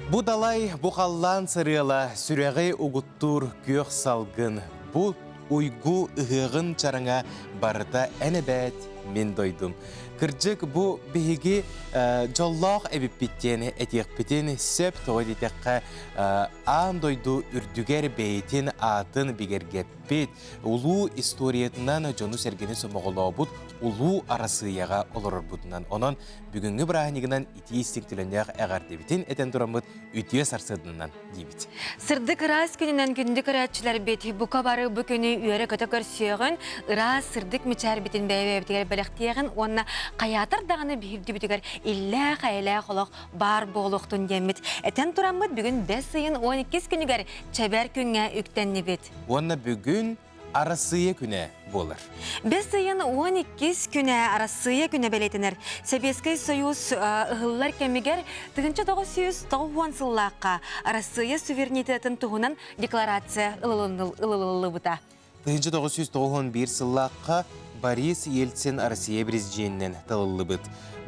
Бу далай, бу халлаан сырыала, сүрэҕи угуттуур күөх салгын, бу уйгу ыһыаҕын чараҥа барыта эн эбээт, мин дойдум. Кырдьык, бу биһиги дьоллоох эбиппит диэн этиэхпитин сөп, тоҕо диэтэххэ, аан дойду үрдүгэр бэйэтин аатын бигэргэппит, улуу историятынан дьону-сэргэни сомоҕолообут улуу Арассыыйаҕа олорорбутунан. Онон бүгүҥҥү бырааһынньыгынан итии истиҥ төлөннөөх эҕэрдэбитин этэн тураммыт үтүө сарсыарданан диибит. Сырдык ыраас күнүнэн күндү көрөөччүлэрбит бука бары бу күнү үөрэ-көтө көрсүөҕүн, ыраас сырдык мичээрбитин бэйэ-бэйэбитигэр бэлэхтиэҕин уонна хайаатар даҕаны биһирдибитигэр иллээх-эйэлээх олох баар буолуохтун диэммит. Этэн тураммыт бүгүн бэс ыйын 12 күнүгэр чэбэр күҥҥэ үктэннибит. Уонна бүгүн Арассыыйа күнэ буолар. Бэс ыйын 12 күнэ Арассыыйа күнэ бэлиэтэнэр. Сэбиэскэй Союз ыһыллар кэмигэр 1990 сыллаахха Арассыыйа суверенитетын туһунан декларация ылыллыбыта. 1991 сыллаахха Борис Ельцин Россия президенинэн талыллыбыт.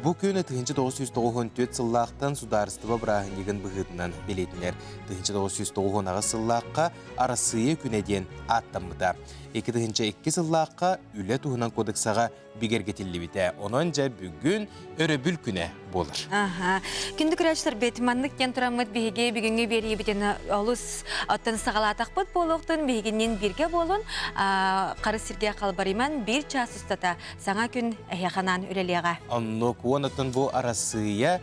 Бу күн 1994 сыллаахтан судаарыстыба бырааһынньыгын быһыытынан бэлиэтэнэр. 1998 сыллаахха Арассыыйа күнэ диэн ааттаммыта. 2002 сыллаахха үлэ туһунан кодексаҕа бигэргэтиллибитэ. Онон дьэ бүгүн өрөбүл күнэ буолар. Аха. Күндү көрөөччүлэрбит, маннык диэн тураммыт биһиги бүгүҥҥү биэриибитин олус оттон саҕалаатахпыт буолуохтун биһигинниин бииргэ буолун харыс сиргэ халбарыйман биир чаас устата саҥа күн эһиэхэ анаан үлэлиэҕэ. Оннук уонна бу Арассыыйа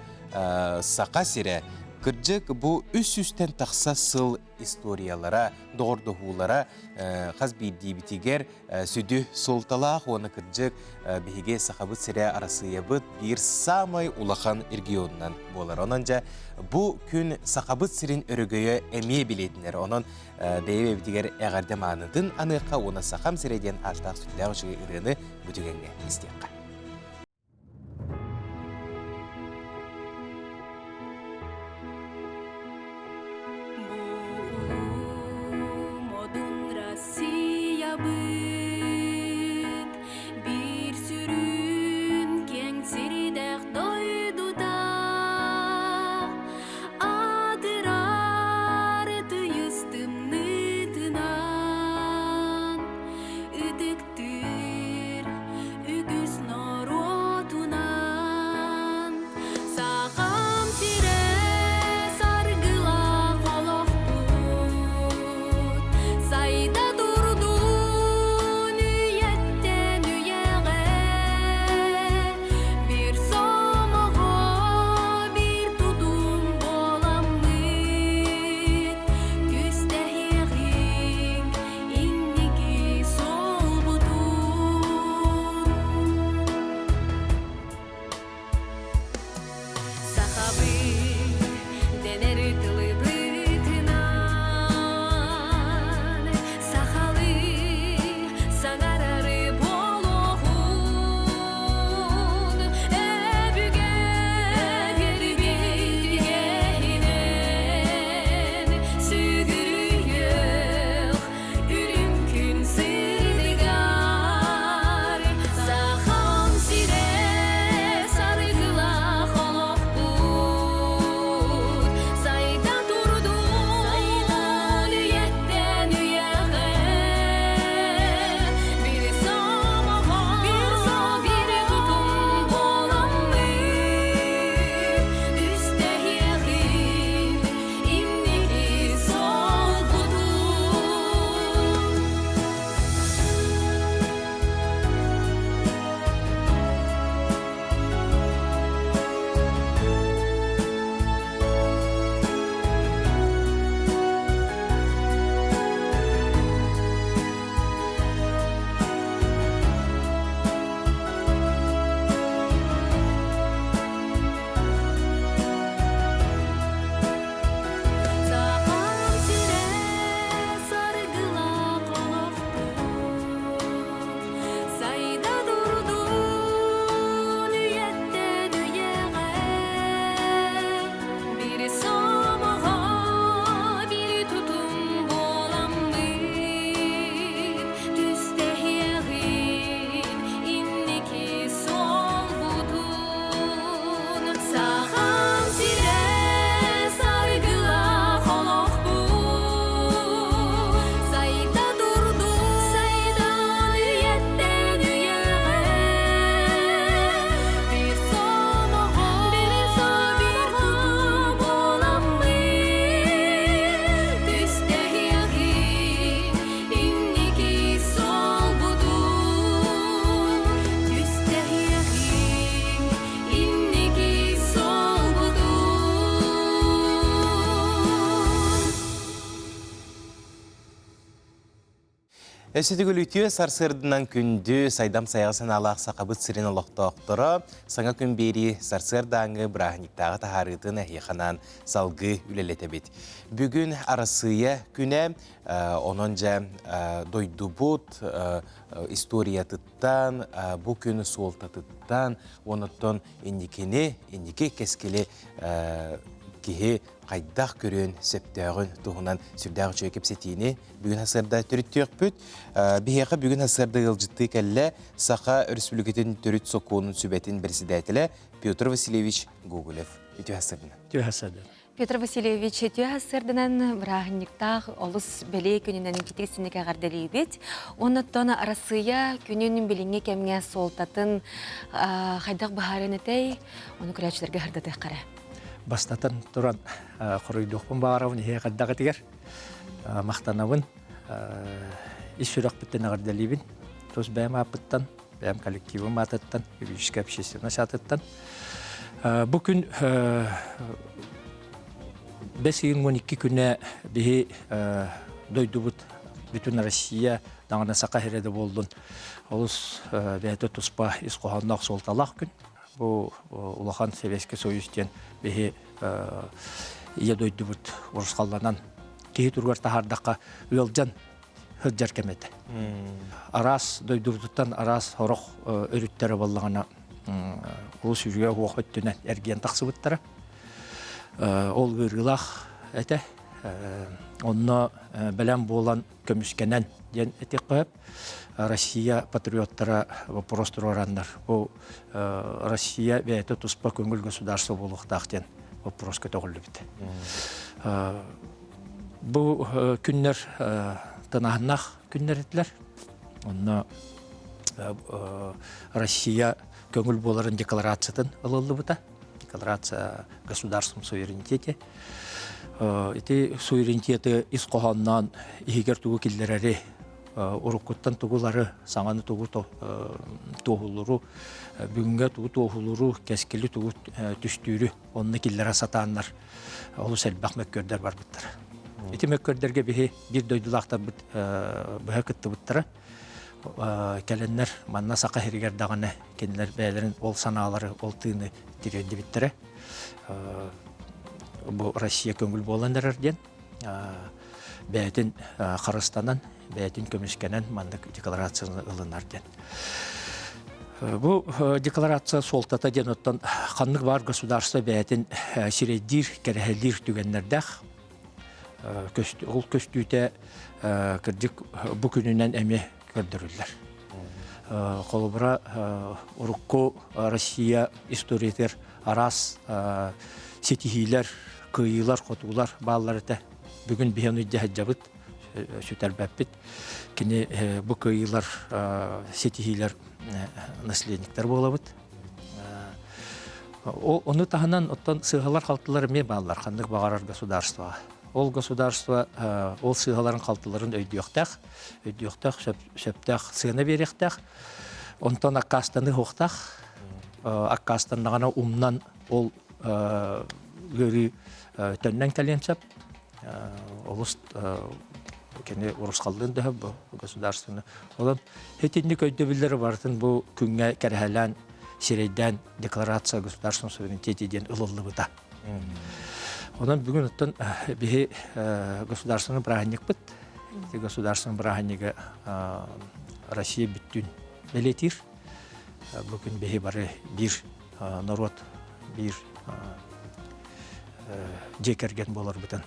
Саха сирэ кырдьык бу үс сүүстэн тахса сыл историялара, доҕордоһуулара хас биирдиибитигэр сүдү суолталаах уонна кырдьык биһиги Сахабыт сирэ Арассыыйабыт биир саамай улахан регионунан буолар. Онон дьэ бу күн Сахабыт сирин өрөгөйө эмиэ билиэтинэр. Онон бэйэ-бэйэбитигэр эҕэрдэ маанытын аныахха уонна Сахам сирэ диэн ааттаах сүрдээх үчүгэй ырыаны бу түгэҥҥэ истиэххэ. Модун Россиябыт биир сүрүн киэҥ сирдээх дойдута аатырар тыйыс тымныытынан ытыктыыр үгүс норуот. Өссө төгүл үтүө сарсыарданан күндү, сайдам сайаҕа санаалаах Сахабыт сирин олохтоохторо саҥа күн биэрии сарсыардааҥҥы бырааһынньыктааҕы таһаарыытын эһиэхэ анаан салгыы үлэлэтэбит. Бүгүн Арассыыйа күнэ, онон дьэ дойдубут историятыттан, бу күн суолтатыттан, онуттан инникини, инники кэскили киһи хайдах көрүөн сөптөөҕүн туһунан сүрдээх үчүгэй кэпсэтиини бүгүн сарсыарда төрүттүөхпүт. Биһиэхэ бүгүн сарсыарда ыалдьыттыы кэллэ Саха Өрөспүүбүлүкэтин төрүт сокуонун сүбэтин бэрэссэдээтэлэ Петр Васильевич Гоголев. Үтүө сарсыарданан. Үтүө сарсыарданан. Петр Васильевич, үтүө сарсыарданан бырааһынньыктаах олус бэлиэ күнүнэн ититик синик эҕэрдэлиибит. Оннуттан Арассыыйа күнүн билиҥҥи кэмҥэ суолтатын хайдах быһааран этэй, ону көрөөччүлэргэ сырдатыахха эрэ. Бастатан туран хоруйдуохпун баҕарабын иһэ хайдаҕытыгар махтанабын ис сүрэхпиттэн эҕэрдэлиибин тус бэйэм ааппыттан бэйэм коллективым аатыттан юридическай общественность аатыттан бу күн бэс ыйын 12 күнэ биһи дойдубут бүтүн Россия даҕаны Саха сирэ да буоллун олус бэйэтэ туспа ис хоһоонноох суолталаах күн Бу улахан Сэбиэскэй Союз диэн биһи ийэ дойдубут урусхалланан киһи туругар таһаардахха ыалдьан сылдьар кэм этэ. Араас дойдубутуттан араас сорох өрүттэрэ буоллаҕына улус үчүгэй уох өттүнэн эргийэн тахсыбыттара. Ол ыарыылаах этэ. Онно бэлэм буолан көмүскэнэн диэн этиэххэ сөп. Россия патриоттара вопрос туруораннар бу Россия бэйэтэ туспа көҥүл государство буолуохтаах диэн вопрос көтөҕүллүбүт. Бу күннэр тынаһыннаах күннэр этилэр. Онно Россия көҥүл буоларын декларациятын ылыллыбыта. Декларация о государственном суверенитете. Ити суверенитеты ис хоһоонноон иһигэр тугу киллэрэри уруккуттан тугулары, саҥаны тугу туоһулуру, бүгүҥҥэ тугу туоһулуру, кэскили тугу түстүүрү онно киллэрэ сатааннар олус элбэх мөккүөрдэр барбыттара. Ити мөккүөрдэргэ биһи биир дойдулаахтарбыт быһа кыттыбыттара. Кэлэннэр манна Саха сиригэр даҕаны кинилэр бэйэлэрин ол санаалары, ол тыыны тириэрдибиттэрэ. Бу Россия көҥүл буолан эрэр диэн бэйэтин харыстанан, бэйэтин көмүскэнэн маннык декларацияны ылынар диэн. Бу декларация суолтата диэн оттон ханнык баар государство бэйэтин сирэйдиир, кэрэһэлиир түгэннэрдээх. Ол көстүүтэ кырдьык бу күнүнэн эмиэ көрдөрүллэр. Холобура, урукку Россия историятыгар араас ситиһиилэр, кыайыылар, хотуулар бааллар этэ. Бүгүн биһи ону дьаһайдьабыт, сүтэрбэппит. Кини бу кыайыылар, ситиһиилэр наследниктар буолабыт. Ону таһынан оттон сыыһалар-халтылар эмиэ бааллар ханнык баҕарар государствоҕа. Ол государство ол сыыһаларын халтыларын өйдүөхтээх, өйдүөхтээх, сөптөөх сыана биэриэхтээх. Онтон аккаастаныы суохтаах. Аккаастаннаҕына умнан ол ыарыы төннөн кэлиэн сөп. Олус кини урусхаллыын да бу государственный. Онон итинник өйдөбүллэри барытын бу күҥҥэ кэрэһэлээн сирэйдээн декларация государственного суверенитета диэн ылыллыбыта. Онон бүгүн оттон биһи государственный бырааһынньыкпыт. Ити государственный бырааһынньыгы Россия бүттүүн бэлиэтиир. Бу күн биһи бары биир норуот, биир дьиэ кэргэн буоларбытын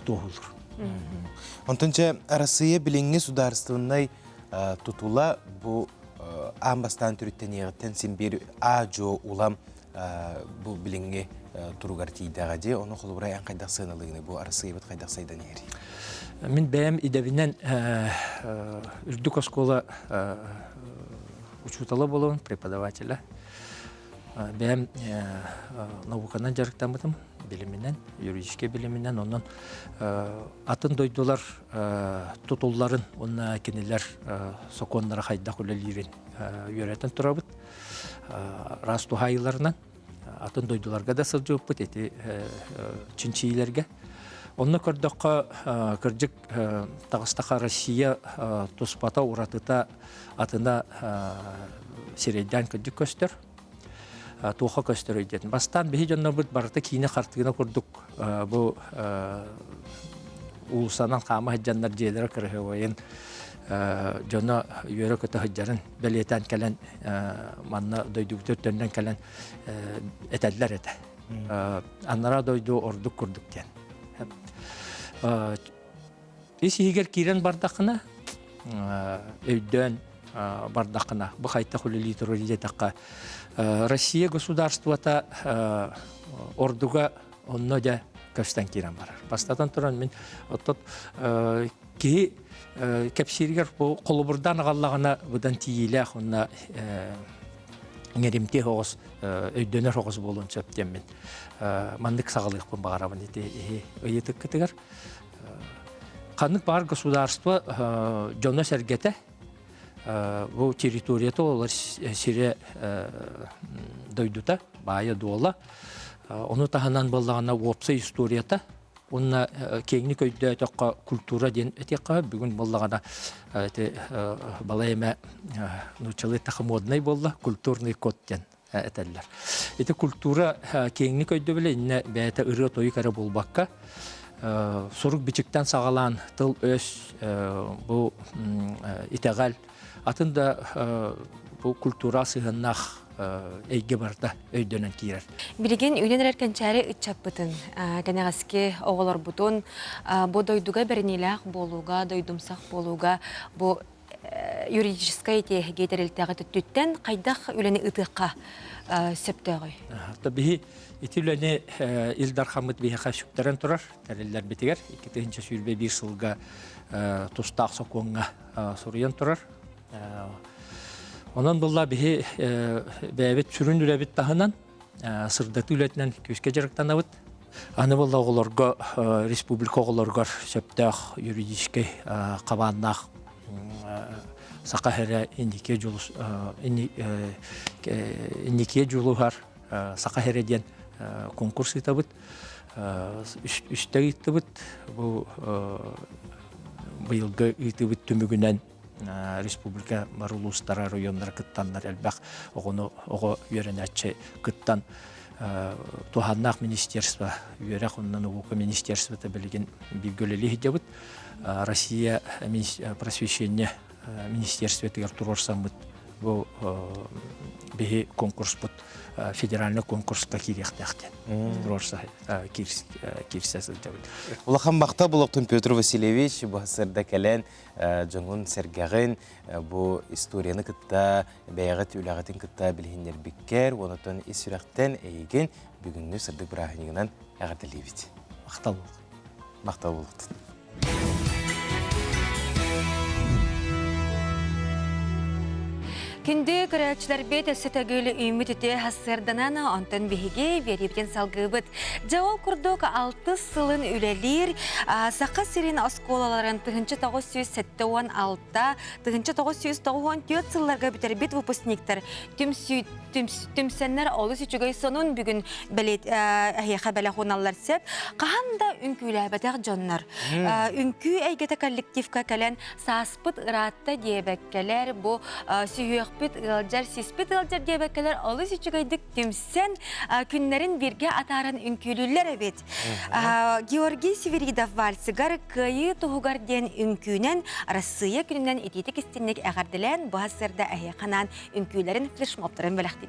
туоһулуур. Онтон дьэ Арассыыйа билиҥҥи судаарыстыбаннай тутула бу аан бастаан төрүттэниэҕиттэн син биир аа-дьуо улам бу билиҥҥи туругар тиийдэҕэ дии. Ону холобура эн хайдах сыаналыыгыный бу Арассыыйабыт хайдах сайдан иһэрий? Мин бэйэм идэбинэн үрдүк оскуола учуутала буолабын, преподавателэ. Бэйэм науканан дьарыктаммытым, билиминэн, юридическай билиминэн. Онон атын дойдулар тутулларын уонна кинилэр сокуоннара хайдах үлэлиирин үөрэтэн турабыт. Араас туһаайыыларынан атын дойдуларга да сылдьыбыппыт ити чинчийиилэргэ. Онно көрдөххө, кырдьык таҕыстаха Россия туспата уратыта атына сирэйдээн кырдьык көстөр. Туоха көстөр өйдетин. Бастаан биһи дьоннорбут барыта киинэ хартыына курдук бу уулусанан хаама сылдьаннар дьиэлэрэ кырыһыайын дьоно үөрэ-көтө сылдьарын бэлиэтээн кэлэн манна дойдубутугар төннөн кэлэн этэллэр этэ. Анараа дойду ордук курдук диэн. Ис иһигэр киирэн бардаххына, өйдөөн бардаххына, бу хайтах үлэлии турар диэтэххэ, Россия государствота ордуга онно дьэ көстөн киирэн барар. Бастатан туран мин оттон киһи кэпсииригэр бу холобурдаан аҕаллаҕына быдан тиийиилээх уонна иҥэримтиэ оҕус өйдөнөр оҕус буолуон сөп диэммин маннык саҕалыахпын баҕарабын ити ыйытыккытыгар. Ханнык баар государство дьоно-сэргэтэ бу территорията олор сирэ дойдута баайа-дуола ону таһынан буоллаҕына уопсай историята уонна киэҥник өйдөөтөххө культура диэн этиэххэ бүгүн буоллаҕына ити балай эмэ нууччалыы эттэххэ моднай буолла культурный код диэн этэллэр. Ити культура киэҥник өйдөбүлэ иннэ бэйэтэ ырыа-тойук эрэ буолбакка сурук бичиктэн саҕалаан тыл-өс бу итэҕэл атын да бу культура сыһыаннаах эйгэ барыта өйдөнөн киирэр. Билигин үүнэн эрэр кэнчээри ыччаппытын, кэнэҕэски оҕолорбутун бу дойдуга бэриниилээх буолууга, дойдумсах буолууга бу юридическай тиэһиги тэрилтэҕэ төттүттэн хайдах үлэни ыытыахха сөптөөҕүй? Биһи ити үлэни Ил Дархаммыт биһиэхэ сүктэрэн турар тэриллэрбитигэр 2021 сылга тустаах сокуоҥҥа суруйан турар. Онон булла биһи бэйэбит сүрүн үлэбит таһынан сырдатыы үлэтинэн күүскэ дьарыктанабыт. Аны буолла оҕолорго республика оҕолоругар сөптөөх юридическай хабааннаах саха сирэ инникигэ дьулус инникигэ дьулуһар саха сирэ диэн конкурс ыытабыт. Үстэ ыыттыбыт. Бу быйылгы ыытыыбыт түмүгүнэн республика бары улуустара, районнара кыттаннар элбэх оҕону оҕо үөрэнээччи кыттан туһааннаах министерство үөрэх уонна наука министерствота билигин бииргэ үлэлии сылдьабыт. Россия просвещение министерствотыгар туруорсаммыт бу биһи конкурспут федеральный конкурска киириэхтээх диэн туруорса киирсэ сылдьабыт. Улахан махтал булуохтун Петр Васильевич бу сырда кэлэн дьоҥун сэргэҕин бу историяны кытта бэйэҕит үлэҕитин кытта билиһиннэрбиккэр уонна ис сүрэхтэн эйигин бүгүҥҥү сырдык бырааһынньыгынан эҕэрдэлиибит. Махтал. Махтал буолуохтун. Күндү көрөөччүлэрбит өссө төгүл үүммүт үтүө сарсыарданан онтон биһиги биэриибитин салгыыбыт. Дьэ ол курдук алтыс сылын үлэлиир Саха сирин оскуолаларын 1976 1994 сылларга бүтэрбит выпускниктар түмсүү түмсэннэр олус үчүгэй сонун бүгүн эһиэхэ бэлэх уналлар сөп. Хаһан да үҥкүүлээбэтэх дьоннор. Үҥкүү эйгэтэ коллективка кэлэн сааспыт ыраатта диэбэккэлэр, бу сүһүөхпүт ыалдьар, сиспит ыалдьар диэбэккэлэр олус үчүгэйдик түмсэн күннэрин бииргэ атааран үҥкүүлүүллэр эбит. Георгий Северидов вальсыгар Кыайыы туһугар диэн үҥкүүнэн Арассыыйа күнүнэн итиитик истинник эҕэрдэлээн бу сарсыарда эһиэхэ анаан үҥкүүлэрин флешмобтарын бэлэхтииллэр.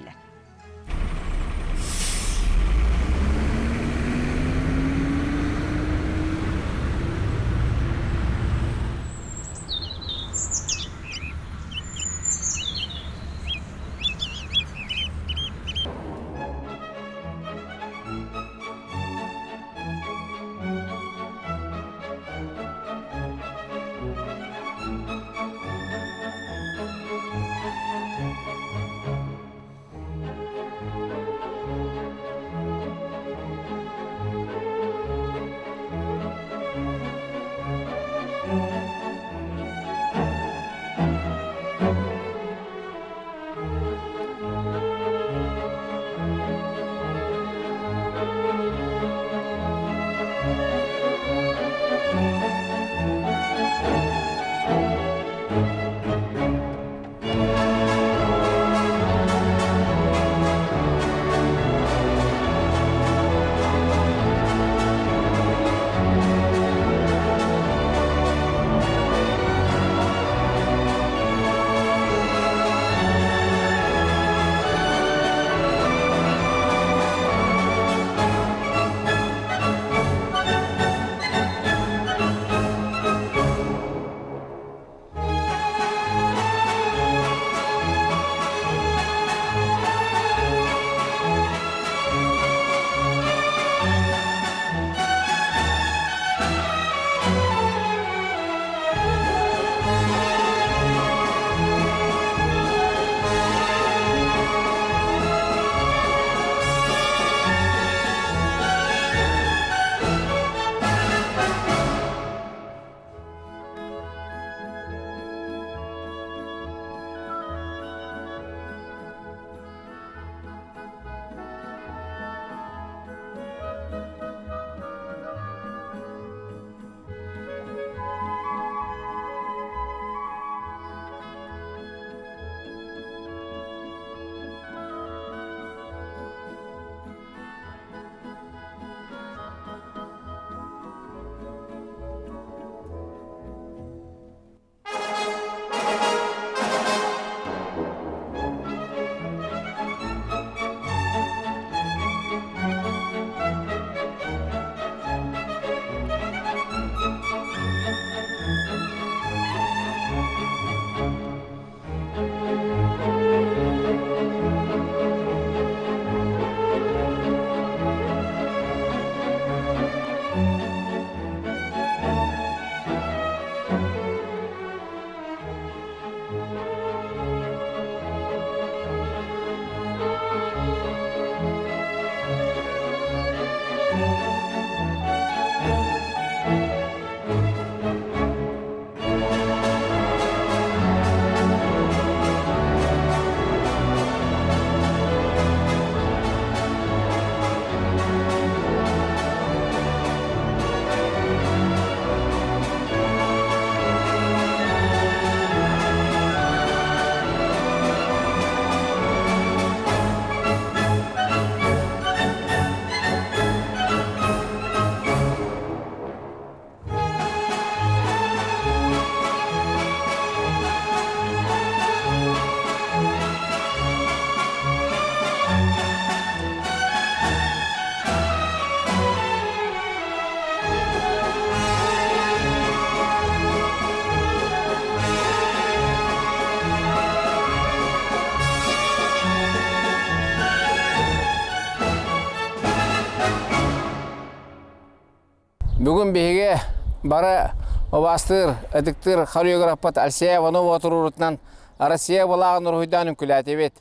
бары убаастыыр, ытыктыыр хореографпыт Алексей Иванова туруорутунан Россия былааҕын уруһуйдаан үҥкүүлээтибит.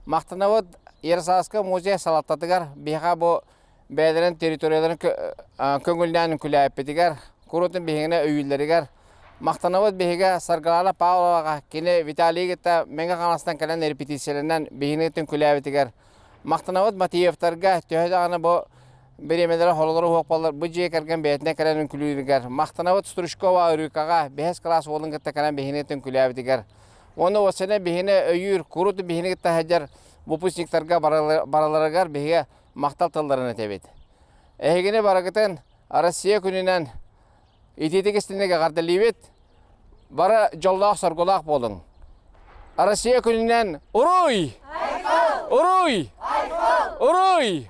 Махтанабыт Ярославскай музей салалтатыгар биһиэхэ бу бэйэлэрин территорияларын көҥүллээн үҥкүүлээппитигэр, куруутун биһигини өйүүллэригэр махтанабыт биһигэ Саргылана Павловаҕа, кини Виталий кытта Мэҥэ Хаҥаластан кэлэн репетицияларынан биһигини үҥкүүлээбитигэр махтанабыт Матиевтарга төһө даҕаны бу бириэмэлэрэ хоролору уһуох буоллар бу дьиэ кэргэн бэйэтинэн кэлэн үҥкүүлүүрүгэр махтанабыт Стручкова Өрүүкэҕэ бэһис кылаас уолун кытта кэлэн биһигини үҥкүүлээбитигэр уонна уопсайынан биһигини өйүүр куруутун биһигини кытта сылдьар выпускниктарга бараларыгар биһиги махтал тылларын этэбит. Эһигини барыгытын Россия күнүнэн итиитик истинник эҕэрдэлиибит. Бары дьоллоох-соргулаах буолуҥ. Россия күнүнэн уруй! Уруй! Уруй!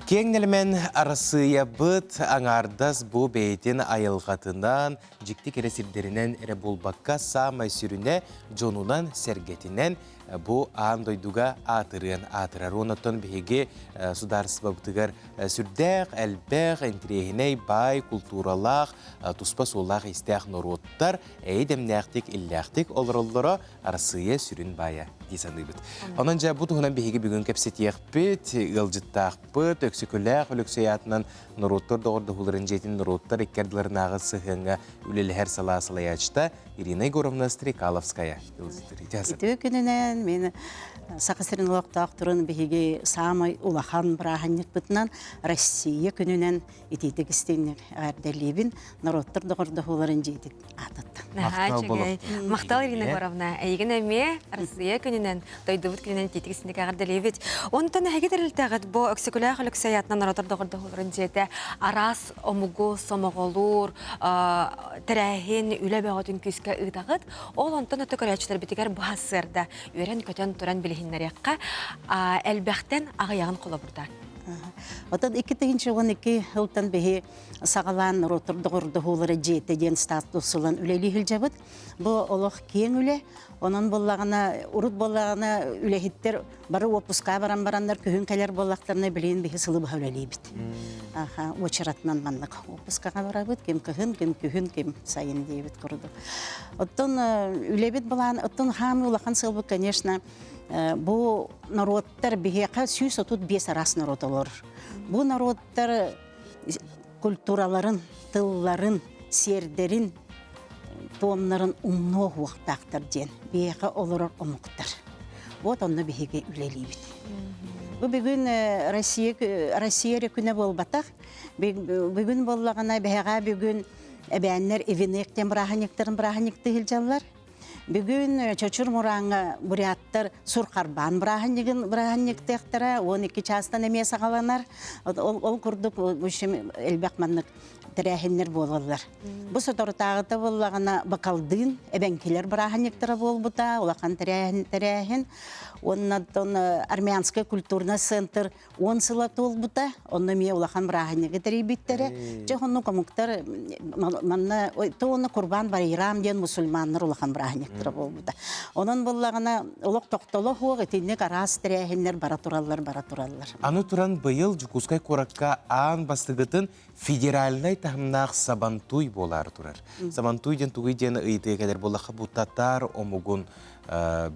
Киэҥ нэлэмэн Арассыыйабыт аҥаардас бу бэйэтин айылҕатынан, дьикти кэрэ сирдэринэн эрэ буолбакка, саамай сүрүнэ дьонунан-сэргэтинэн бу аан дойдуга аатырыан аатырар. Онон биһиги судаарыстыбабытыгар сүрдээх элбэх, интириэһинэй, баай култууралаах, туспа суоллаах-иистээх норуоттар эйэ-дэмнээхтик, иллээхтик олороллоро Арассыыйа сүрүн баайа дии саныыбыт. Онон дьэ бу туһунан биһиги бүгүн кэпсэтиэхпит, ыалдьыттаахпыт, Өксөкүлээх Өлөксөй аатынан норуоттар доҕордоһууларын дьиэтин норуоттар икки ардыларынааҕы сыһыаҥҥа үлэлэһэр салаа салайааччыта Ирина Егоровна Стрекаловская Үтүө күнүнэн мен Саха сирин олохтоохторун биһиги саамай улахан бырааһынньыкпытынан Россия күнүнэн итиитик истиҥник эҕэрдэлиибин норуоттар доҕордоһууларын дьиэтин аатыттан. Наһаа үчүгэй. Махтал Ирина Егоровна. Эйигин эмиэ Россия күнүнэн, дойдубут күнүнэн итиитик истиҥник эҕэрдэлиибит. Онтон эһиги тэрилтэҕит бу Өксөкүлээх Өлөксөй аатынан норуоттар доҕордоһууларын дьиэтэ араас омугу сомоҕолуур тэрээһин үлэ бөҕөтүн күүскэ ыытаҕыт. Ол онтон өттө көрөөччүлэрбитигэр бу сарсыарда үөрэн-көтөн туран билиһиннэриэххэ элбэхтэн аҕыйаҕын холобурдаан. Отон 2012 сылтан биһи саҕалаан норуоттар доҕордоһуулара дьиэтэ диэн статус ылан үлэлии сылдьабыт. Бу олох киэҥ үлэ. Онон буоллаҕына, урут буоллаҕына үлэһиттэр бары уоппускаҕа баран бараннар күһүн кэлэр буоллахтарына билигин биһи сылы быһа үлэлиибит. Аха, уочаратынан маннык уоппускаҕа барабыт, ким кыһын, ким күһүн, ким сайын диэбит курдук. Оттон үлэбит былаан, оттон хаамыы улахан сыалбыт, конечно, бу норуоттар биһиэхэ 135 араас норуот олорор. Бу норуоттар культураларын, тылларын, сиэрдэрин, туомнарын умнуо уохтаахтар диэн биһиэхэ олорор омуктар. Вот онно биһиги үлэлиибит. Бу бүгүн Россия Россия эрэ күнэ буолбатах. Бүгүн буоллаҕына биһиэхэ бүгүн эбээннэр Ивинек диэн бырааһынньыктарын бырааһынньыктыы сылдьаллар. Бүгүн Чочур Мурааҥҥа буряттар Сурхарбаан бырааһынньыгын бырааһынньыктыахтара 12 чаастан эмиэ саҕаланар. Ол, ол курдук в общем элбэх маннык тэрээһиннэр буолаллар. Бу соторутааҕыта буоллаҕына Бакалдыын эбэҥкилэр бырааһынньыктара буолбута, улахан тэрээһин тэрээһин. Уонна оттон армянскай культурный центр 10 сыла туолбута, онно эмиэ улахан бырааһынньыгы тэрийбиттэрэ. Дьэ оннук омуктар манна то уонна Курбан Байрам диэн мусульманнар улахан бырааһынньыктара буолбута. Онон буоллаҕына олох тохтоло суох итинник араас тэрээһиннэр бара тураллар, бара тураллар. Аны туран быйыл Дьокуускай куоракка аан бастыгытын федеральнай таһымнаах Сабантуй буолаары турар. Сабантуй диэн тугуй диэн ыйытыга кэлэр буоллахха бу татаар омугун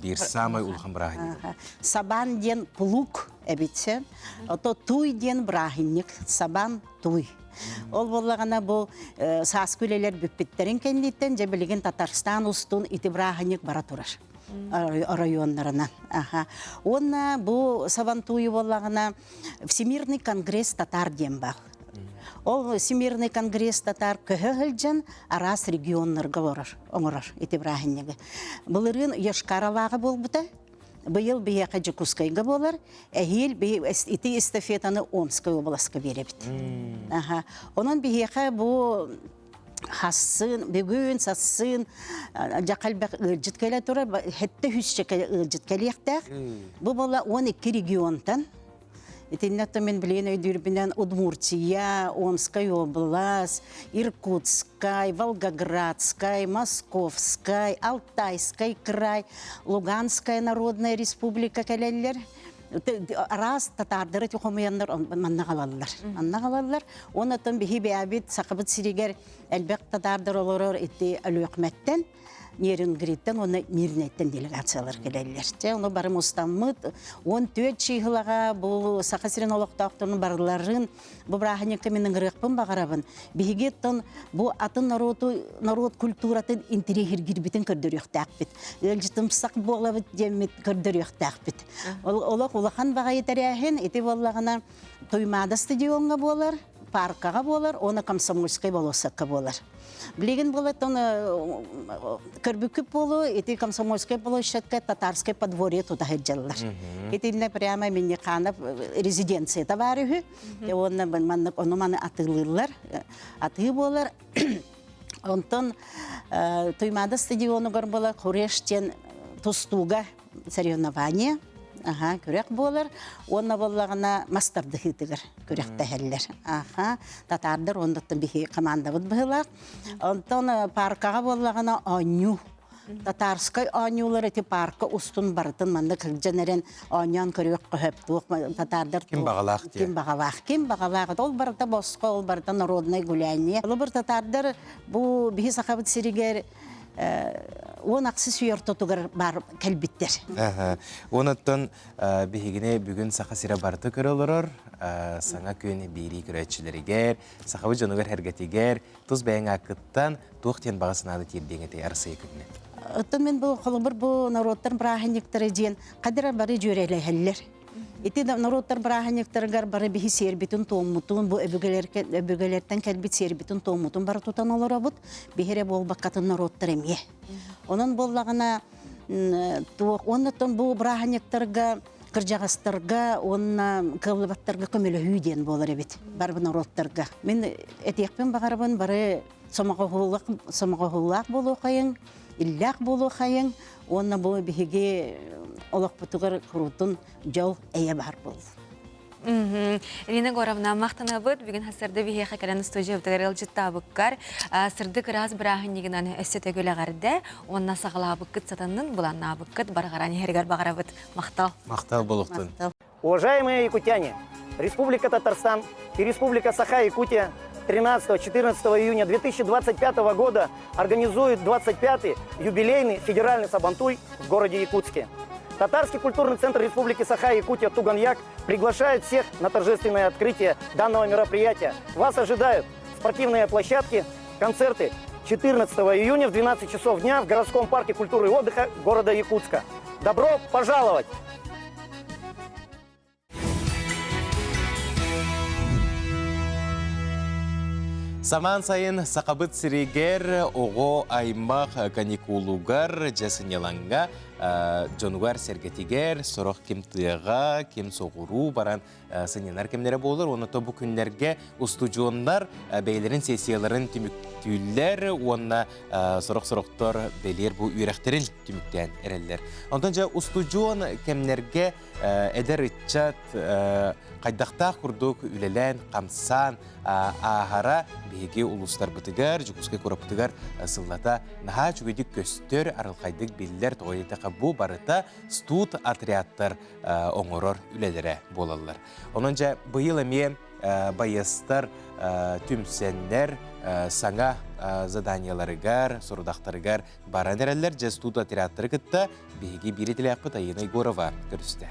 биир саамай улахан бырааһынньыга. Сабан диэн плуг эбит. Ото туй диэн бырааһынньык, сабан туй. Ол буоллаҕына бу сааскы үлэлэр бүппүттэрин кэнниттэн дьэ билигин Татарстан устун ити бырааһынньык бара турар оройуоннарынан. Аха. Уонна бу Сабантуйу буоллаҕына Всемирный конгресс татар диэн баар. Ол Всемирный конгресс татар көһө сылдьан араас регионнарга олорор, оҥорор ити бырааһынньыгы. Былырыын Йошкар-Олаҕа буолбута, быйыл биһиэхэ Дьокуускайга буолар, эһиил ити эстафетаны Омскай уобаласка биэрэбит. Аха. Онон биһиэхэ бу хассын, бүгүн, сассын дьахалбэх ыалдьыт кэлэ турар, хетте хүсчэ ыалдьыт кэлиэхтээх. Бу буола 12 регионтан Итиннэ мен билигин өйдүүрбүнэн Удмуртия, Омскай область, Иркутскай, Волгоградскай, Московскай, Алтайскай край, Луганская народная республика кэлэллэр. Араас татаардары хомуйаннар манна галаллар. Манна галаллар. Онон биһи бэйэбит Сахабыт сиригэр элбэх татаардар олорор ити Өлүөхүмэттэн Нерюнгриттэн уонна Мирнэйтэн делегациялар кэлэллэр. Чэ, ону бары мустаммыт 14 чыыһылаҕа бу Саха сирин олохтоохторун барыларын бу бырааһынньыкка мин ыҥырыахпын баҕарабын. Биһиги оттон бу атын норуоту норуот культуратын интириэһиргирбитин көрдөрүөхтээхпит. Ыалдьытымсах буолабыт диэммит көрдөрүөхтээхпит. Олох улахан баҕайы тэрээһин ити буоллаҕына Туймаада стадиоҥҥа буолар, паркаҕа буолар уонна Комсомольскай болуоссакка буолар. Билигин буолаттан көрбүккүт буолуо, ити Комсомольскай площадка Татарскай подворье тута сылдьаллар. Итиннэ прямо Минниханов резиденцията баар үһү. Уонна маннык ону маны атыылыыллар. Атыы буолар. Онтон Туймаада стадионугар буолар Хуреш диэн тустууга соревнование аха күрэх буолар уонна буоллаҕына мас тардыһыытыгар күрэхтэһэллэр аха татаардар уоннаттан биһи командабыт быһыылаах онтон паркаҕа буоллаҕына оонньуу татарскай оонньуулар ити парка устун барытын манна кырдьан эрэн оонньоон көрүөх хөп туох татаардар ким баҕалаах ким баҕалаах ким баҕалаах ол барыта босхо ол барыта народное гуляние ол бір татаардар бу биһи сахабыт сиригэр уон ахсыс үйэ ортотугар баар кэлбиттэр. Онуттан биһигини бүгүн Саха сирэ барыта көрө олорор, саҥа күн биирии көрөөччүлэригэр, сахабыт дьонугар эргэтигэр тус бэйэҥ ааккыттан туох диэн баҕа санааны тиэрдиэҥ этэй Арассыыйа күнүнэн? Оттон мин бу холобур бу норуоттар бырааһынньыктара диэн хадара бары дьүөрэлэһэллэр. Ити норуоттар бырааһынньыктарыгар бары биһи сиэрбитин-туоммутун, бу өбүгэлэртэн кэлбит сиэрбитин-туоммутун бары тутан олоробут. Биһи эрэ буолбаккатын норуоттар эмиэ. Онон буоллаҕына, туох уоннаттан бу бырааһынньыктарга кырдьаҕастарга уонна кыаллыбаттарга көмөлөһүү диэн буолар эбит бары норуоттарга. Мин этиэхпин баҕарабын бары сомоҕоһуулаах сомоҕоһуулаах буолуохайыҥ, иллээх буолуохайыҥ уонна бу биһиги олохпутугар куруутун дьол эйэ баар буоллун. Ирина Егоровна, махтанабыт. Бүгүн хасырды биһиэхэ кэлэн студиябытыгар ыалдьыттаабыккар сырдык ыраас бырааһынньыгынан өссө төгүл эҕэрдэ уонна саҕалаабыккыт сатаннын былааннаабыккыт барҕаран иһэригэр баҕарабыт. Махтал. Махтал болуктун. Уважаемые якутяне, Республика Татарстан и Республика Саха-Якутия 13-14 июня 2025 года организуют 25-й юбилейный федеральный Сабантуй в городе Якутске. Татарский культурный центр Республики Саха-Якутия Туганьяк приглашает всех на торжественное открытие данного мероприятия. Вас ожидают спортивные площадки, концерты 14 июня в 12 часов дня в городском парке культуры и отдыха города Якутска. Добро пожаловать! Самаан сайын Сахабыт сиригэр оҕо аймах каникулугар дьэ сынньалаҥҥа дьонугар сэргэтигэр сорох ким тыаҕа, ким соҕуруу баран сынньанар кэмнэрэ буолар. Уонна то бу күннэргэ устудьуоннар бэйэлэрин сессияларын түмүктүүллэр уонна сорох-сорохтор бэлиэр бу үөрэхтэрин түмүктээн эрэллэр. Онтон дьэ устудьуон кэмнэргэ эдэр ыччат хайдахтаах курдук үлэлээн, хамсаан ааһара биһиги улуустарбытыгар, Дьокуускай куораппытыгар сыллата наһаа үчүгэйдик көстөр, арылхайдык биллэр, тоҕо диэтэххэ бу барыта студ отрядтар оҥорор үлэлэрэ буолаллар. Онон дьэ быйыл эмиэ байыастар түмсэннэр саҥа заданиеларыгар, сорудахтарыгар баран эрэллэр. Дьэ студ отрядтары кытта биһиги биир идэлээхпит Айына Егорова көрүстэ.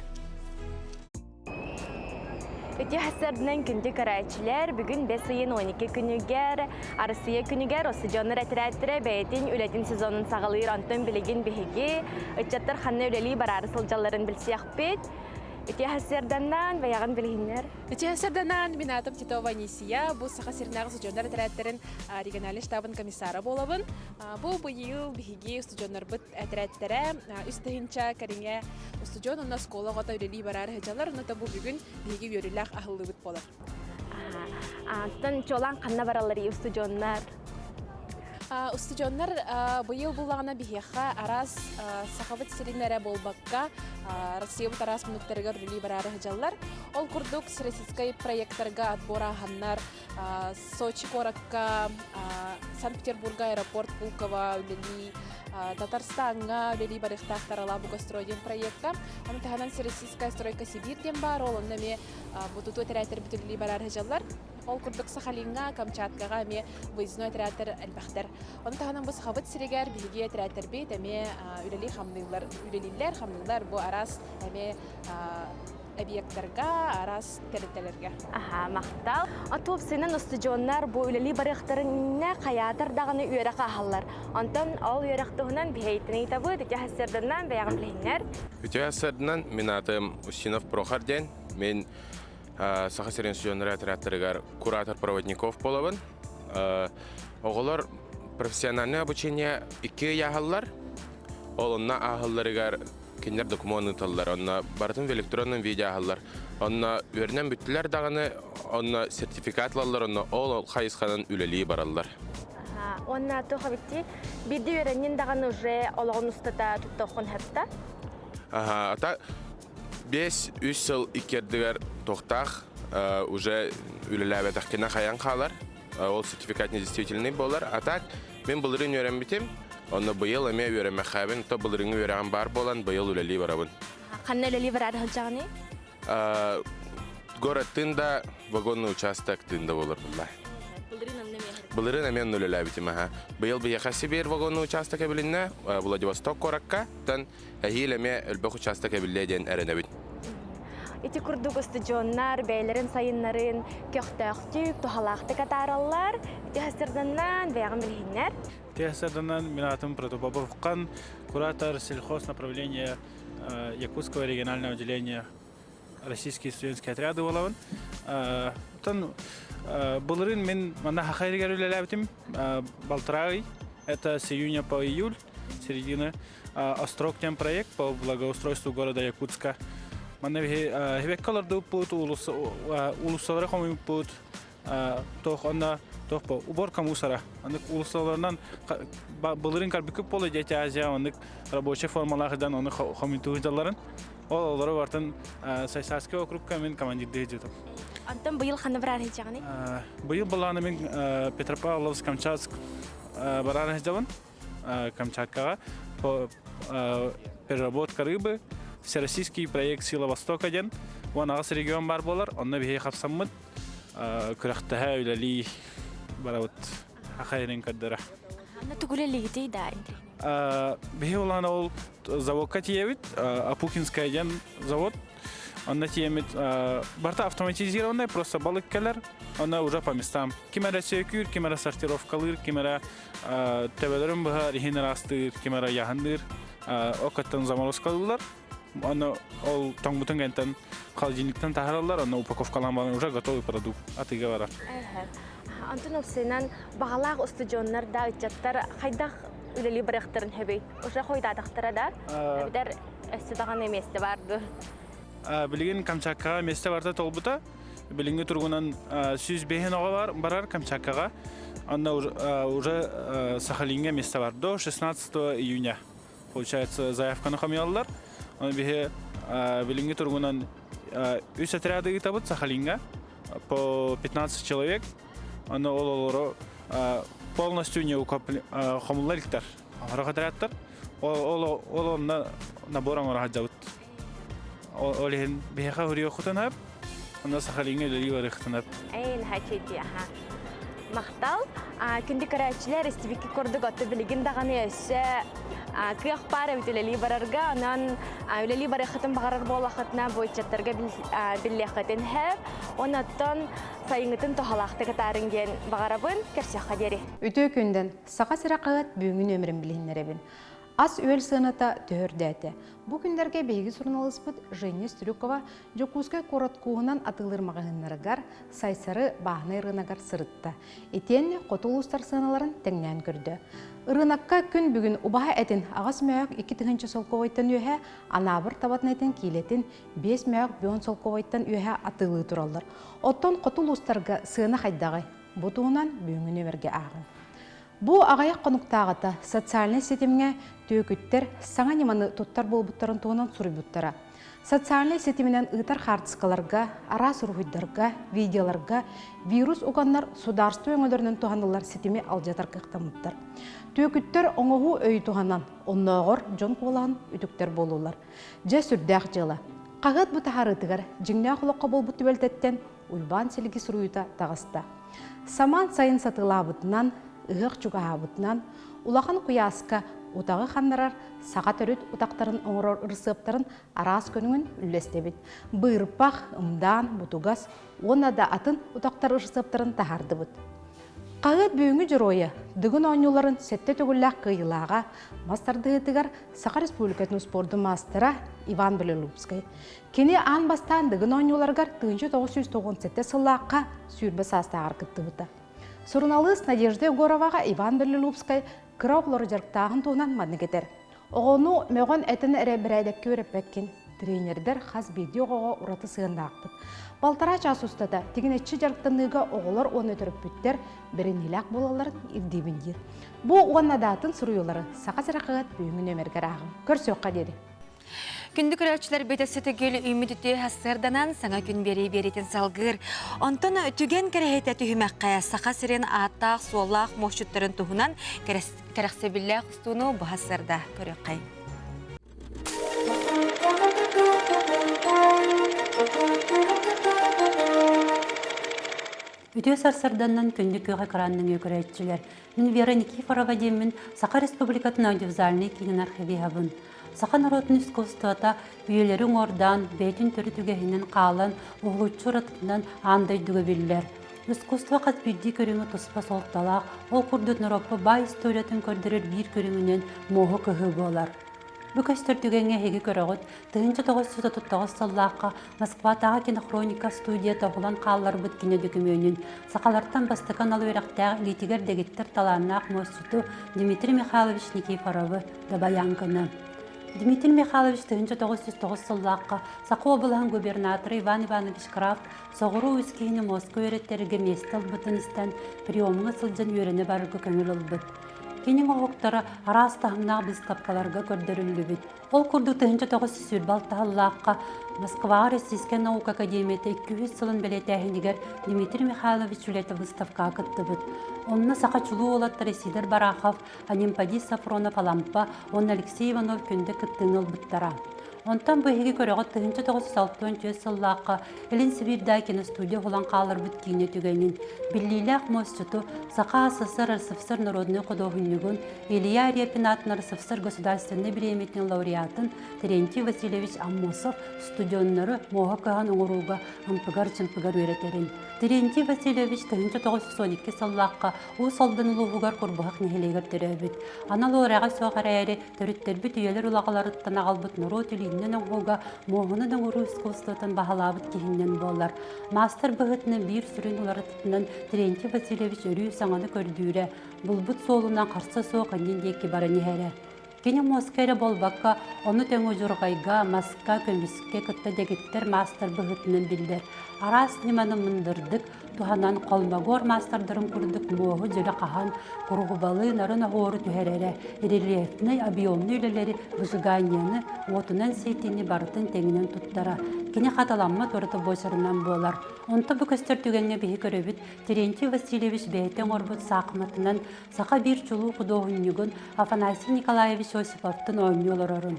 Үтүө сарсыарданан күндү көрөөччүлэр, бүгүн бэс ыйын 12 күнүгэр Арассыыйа күнүгэр Россодьоннор этэрээттэрэ бэйэтин үлэтин сезонун саҕалыыр. Онтон билигин биһиги ыччаттар ханна үлэлии бараары сылдьалларын билсиэхпит. Үтүө сарсыарданан бэйэҕин билиһиннэр. Үтүө сарсыарданан мин аатым Титова Анисия. Бу Саха сиринээҕи устудьуоннар этэрээттэрин региональнай штабын комиссара буолабын. Бу быйыл биһиги устудьуоннарбыт этэрээттэрэ үс тыһыынча кэриҥэ устудьуон уонна оскуола оҕото үлэлии бараары сылдьаллар. Онно бу бүгүн биһиги үөрүүлээх аһыллыыбыт буолар. Антон чуолаан ханна бараллар устудьуоннар? Устудьуоннар быйыл буллаҕына биһиэхэ араас Сахабыт сирин эрэ буолбакка, Россиябыт араас муннуктарыгар үлэлии бараары сылдьаллар. Ол курдук всероссийскай проекттарга отбор ааһаннар Сочи куоракка, Санкт-Петербурга аэропорт Пулково үлэлии, Татарстаҥҥа үлэлии барыахтаахтар Алабуга-строй диэн проекка. Ону таһынан Всероссийская стройка Сибирь диэн баар, ол онно эмиэ бу тутуу этэрээттэр үлэлии бараары сылдьаллар. Ол курдук Сахалиҥҥа, Камчаткаҕа эмиэ выездной этэрээттэр элбэхтэр. Ону таһынан бу Сахабыт сиригэр биһиги этэрээттэрбит эмиэ үлэлии хамныыллар, үлэлииллэр, хамныыллар бу араас эмиэ объектарга, араас тэрилтэлэргэ. Аха, махтал. Туопсайынан устудьуоннар бу үлэлии барыахтарын иннинэ хайаатар даҕаны үөрэх ааһаллар. Онтон ол үөрэх туһунан биһиэйтэн ыйытабыт, үтүө сарсыарданан бэйэҕин билиһиннэр. Үтүө сарсыарданан мин аатым Устинов Прохор диэн. Мин Саха сирин студеннар отрядтарыгар куратор проводников буолабын. Оҕолор профессиональное обучение икки ый ааһаллар. Ол онно ааһалларыгар кинилэр докумуон ыыталлар. Онно барытын в электронном виде ааһаллар. Онно үөрэнэн бүттүлэр даҕаны, онно сертификат ылаллар, онно ол хайысханан үлэлии бараллар. Уонна туох эбитти? Биирдэ үөрэннин даҕаны уже олоҕун устата туттуоххун сөп Ата 5-3 сыл иккиэрдигэр туохтаах уже үлэлээбэтэхкинэ хайан хаалар. Ол сертификат недействительный буолар. А так мин былырыын үөрэммитим, онно быйыл эмиэ үөрэммэхээбин, то былырыыҥҥы үөрэҕим баар буолан быйыл үлэлии барабын. Ханна үлэлии бараары сылдьаҕыный? Город Тында, вагонный участок Тында болар булла. Былырыын эмиэ онно үлэлээбитим аха. Быйыл биһиэхэ Сибиир вагонный участок эбилиннэ, Владивосток куоракка, тан эһиил эмиэ элбэх участок эбиллиэ диэн эрэнэбин. Ити курдук устудьуоннар бэйэлэрин сайыннарын көхтөөхтүк, туһалаахтык атаараллар. Ити сырданнан бэйэҕин билиһиннэр. Ити мин аатым Протопопов Хан, куратор сельхоз направления Якутского регионального отделения Российские студенческие отряды буолабын. Оттон былырыын мин манна Хахайригэр үлэлээбитим балтараа ый. Это с июня по июль, середины. Острог диэн проект по благоустройству города Якутска. Манна биһи хибекке олордубуппут, уулуссалары хомуйбуппут, туох онно туох бу уборка мусора. Анык уулуссаларынан былырын карбикүп боло дети Азия оннук рабочий формалаах идан ону хомуйтуу дьалларын. Ол олору бартын Сайсарский округка мин командирдыы дьытым. Антон быйыл ханна бараар сылдьаҕыный? Быйыл былааны мин Петропавловск-Камчатск бараар сылдьабын. Камчаткаҕа по переработка рыбы Всероссийский проект «Сила Востока» диэн 18 регион бар буолар. Онно биһиги хапсаммыт күрэхтэһэ үлэлии барабыт хахайрын көрдөрө. Анна тугу үлэлиигитий да? Биһи улахан ол заводка тиийэбит, Апухинская диэн завод. Онно тиийэммит барыта автоматизированный, просто балык кэлэр, онно уже по местам. Ким эрэ сүөкүүр, ким эрэ сортировкалыыр, ким эрэ төбөлөрүн быһар, иһин ыраастыыр, ким эрэ яһынныыр. Окаттан заморозкалыыллар. Аны ол тоҥмутун кэнтэн холодильниктан таһаараллар, онно упаковкалаан баран уже готовый продукт атыыга барар. Антон Овсейнан баҕалаах устудьуоннар да ыччаттар хайдах үлэлии барыахтарын сөбүй? Уже хойутаатахтара да? Эбэтэр өссө даҕаны миэстэ бар дуо? Билигин Камчаткаҕа миэстэ барыта толбута. Билиҥҥи туругунан 105 оҕо бар, барар Камчаткаҕа. Онно уже Сахалиҥҥа миэстэ бар. До 16 июня. Получается, заявканы хомуйаллар. Оны биһи билиҥҥи туругунан үс отряды ыытабыт Сахалиҥҥа по 15 человек. Аны ол олору полностью не хомулла иликтэр. Оҥорох отрядтар. Ол ол онно набор оҥоро сылдьабыт. Ол иһин биһиэхэ хуруйуоххутун сөп. Онно Сахалиҥҥа үлэлии барыаххытын сөп. Эй, наһаа аха. Махтал. Күндү көрөөччүлэр, истибикки курдук отто билигин даҕаны өссө кыах баар эбит үлэлии барарга. Онон үлэлии барыаххытын баҕарар буоллаххытына, бу ыччаттарга биллиэххитин сөп. Онон сайыҥҥытын туһалаахтык атаарыҥ диэн баҕарабын. Көрсүөххэ диэри. Үтүө күндэн Саха сирэ хаһыат бүгүҥҥү нүөмэрин билиһиннэрэбин. Ас-үөл сыаната төһө үрдээтэ? Бу күннэргэ биһиги суруналыыспыт Женя Стрюкова Дьокуускай куорат кууһунан атыылыыр маҕаһыыннарыгар Сайсары бааһынай ырыынагар сырытта. Итиэннэ хоту улуустар сыаналарын тэҥнээн көрдө. Ырыынакка күн бүгүн убаһа этин аҕыс мөһөөк 2 тыһыынча солкуобайтан үөһэ, Анаабыр табатын этин киилэтин 5 мөһөөк бион солкуобайтан үөһэ атыылыы тураллар. Оттон хоту улуустарга сыана хайдаҕый? Бу туһунан бүгүҥҥү нүөмэргэ ааҕыҥ. Бу аҕыйах хонуктааҕыта социальнай ситимҥэ түөкүттэр саҥа ньыманы туттар буолбуттарын туһунан суруйбуттара. Социальнай ситиминэн ыытар хаартыскаларга, араас уруһуйдарга, видеоларга вирус уганнар судаарство өҥөлөрүнэн туһаныллар ситими алдьатар кыахтаммыттар. Түөкүттэр оҥоһуу өйү туһанан, оннооҕор дьон куолаһын үтүктэр буолулар. Дьэ, сүрдээх дьыала. Хаһыат бу таһаарыытыгар дьиҥнээх олоххо буолбут түбэлтэттэн Уйбаан Силги суруйуута таҕыста. Самаан сайын сатыылаабытынан, ыһыах чугаһаабытынан, улахан куйааска утаҕы ханнарар саха төрүт утахтарын оҥорор ырысыаптарын араас көрүҥүн үллэстэбит. Быырпах, ымдаан, бутугас уонна да атын утахтар ырысыаптарын таһаардыбыт. Хаһыат бүгүҥҥү дьоруойа Дыгын оонньууларын сэттэ төгүллээх кыайыылааҕа мас тардыһыытыгар Саха Республикатын успуордун маастара Иван Белолюбскай. Кини аан бастаан Дыгын оонньууларыгар 1997 сыллаахха 20 саастааҕар кыттыбыта. Суруналыыс Надежда Егороваҕа Иван Белолюбскай кыра оҕолору дьарыктааһын туһунан маннык этэр. Оҕону мөҕөн этэн эрэ бэрээдэккэ үөрэппэккин. Тренердэр хас биирдии оҕоҕо ураты сыһыаннаахпыт. Балтараа чаас устата тигинэччи дьарыктаныыга оҕолор уонна төрөппүттэр бэриниилээх буолалларын ирдиибин диир. Бу уонна даатын суруйуулары Саха сирэ хаһыат бүгүҥҥү нүөмэргэр ааҕыҥ. Көрсүөххэ диэри. Күндү көрөөччүлэр бөтөссө төгүл үүммүт үтүө сарсыарданан саҥа күн биэрии биэриитин салгыыр. Онтон түгэн кэрэһитэ түһүмэххэ Саха сирин ааттаах-суоллаах муосчуттарын туһунан кэрэхсэбиллээх устууну быһа сырда көрүөххэй. Үтүө сарсарданнан күндү күөх экранның көрөөччүлэр. Мин Вера Никифорова диэммин Саха Республикатын аудиовизуальнай киинин архивиһабын. Саха норуотун искусствота үйэлэри уҥуордаан, бэйэтин төрүт үгэһинэн хаалан, уһулуччу уратытынан аан дойдуга биллэр. Искусство хас биирдии көрүҥэ туспа суолталаах, ол курдук норуоппут баай историятын көрдөрөр биир көрүҥүнэн муоһу кыһыы буолар. Бу көстөр түгэҥҥэ эһиги көрөҕүт, 1939 сыллаахха Москватааҕы кинохроника студията уһулан хаалларбыт кино дөкүмүөнүн сахалартан бастакы анал үөрэхтээх илиитигэр дэгиттэр талааннаах муосчуту Дмитрий Михайлович Никифоровы Дабайаҥканы. Дмитрий Михайлович 1909 сыллаахха Саха уобалаһын губернатора Иван Иванович Крафт соҕуруу үс киһини Москва үөрэттэргэ миэстэ ылбытын истэн приемҥа сылдьан үөрэнэ барарга көҥүл ылбыт. Кини оҥоһуктара араас таһымнаах быыстапкаларга көрдөрүллүбүт. Ол курдук 1926 сыллаахха Москваҕа Российскай наука академията 200 сылын бэлиэтээһинигэр Дмитрий Михайлович үлэтэ выставкаҕа кыттыбыт. Онно саха чулуу уолаттара Сидор Барахов, Анимпадий Сафронов Алампа уонна Алексей Иванов күндэ кыттыыны ылбыттара. Онтон бу эһиги көрөҕүт 1964 сыллаахха Илин Сибиирдээҕи киностудия уһулан хааларбыт киинэ түгэнин, биллиилээх муосчуту Саха СССР РСФСР народнай худуоһунньугун Илья Репин аатынан РСФСР государственнай бириэмийэтин лауреатын Терентий Васильевич Аммосов студеннары муоһа кыһан оҥорууга ымпыгар-чымпыгар үөрэтэрин. Терентий Васильевич 1912 сыллаахха Уус Алдан улууһугар Курбуһах нэһилиэгэр төрөөбүт. Анал үөрэҕэ суох эрээри, төрүттэрбит үйэлэр улаҕаларыттан аҕалбыт норуот илииннэн оҥоһууга муоһунан оҥоруу искусствотын баһылаабыт киһиннэн буолар. Маастар быһыытынан биир сүрүн уларытытынан Терентий Васильевич өрүү саҥаны көрдүүрэ, булбут суолунан харса суох иннин диэки баран иһэрэ. Кини муоска эрэ буолбакка, ону тэҥэ удьурҕайга, маска, көмүскэ кытта дэгиттэр маастар быһыытынан биллэр. Араас ньыманы мындырдык туһанан холмогор маастардарын курдук муоһу дьөлө хаһан, куруһубалыы нарын оһуору түһэрэрэ, рельефнэй, объемнай үлэлэри, выжиганияны, уотунан сиэтиини барытын тэҥинэн туттара. Кини хатыламмат ураты буочарынан буолар. Онто бу көстөр түгэҥҥэ биһи көрөбүт, Терентий Васильевич бэйэтэ оҥорбут саахыматынан саха биир чулуу худуоһунньугун Афанасий Николаевич Осиповтын оонньуу олорорун.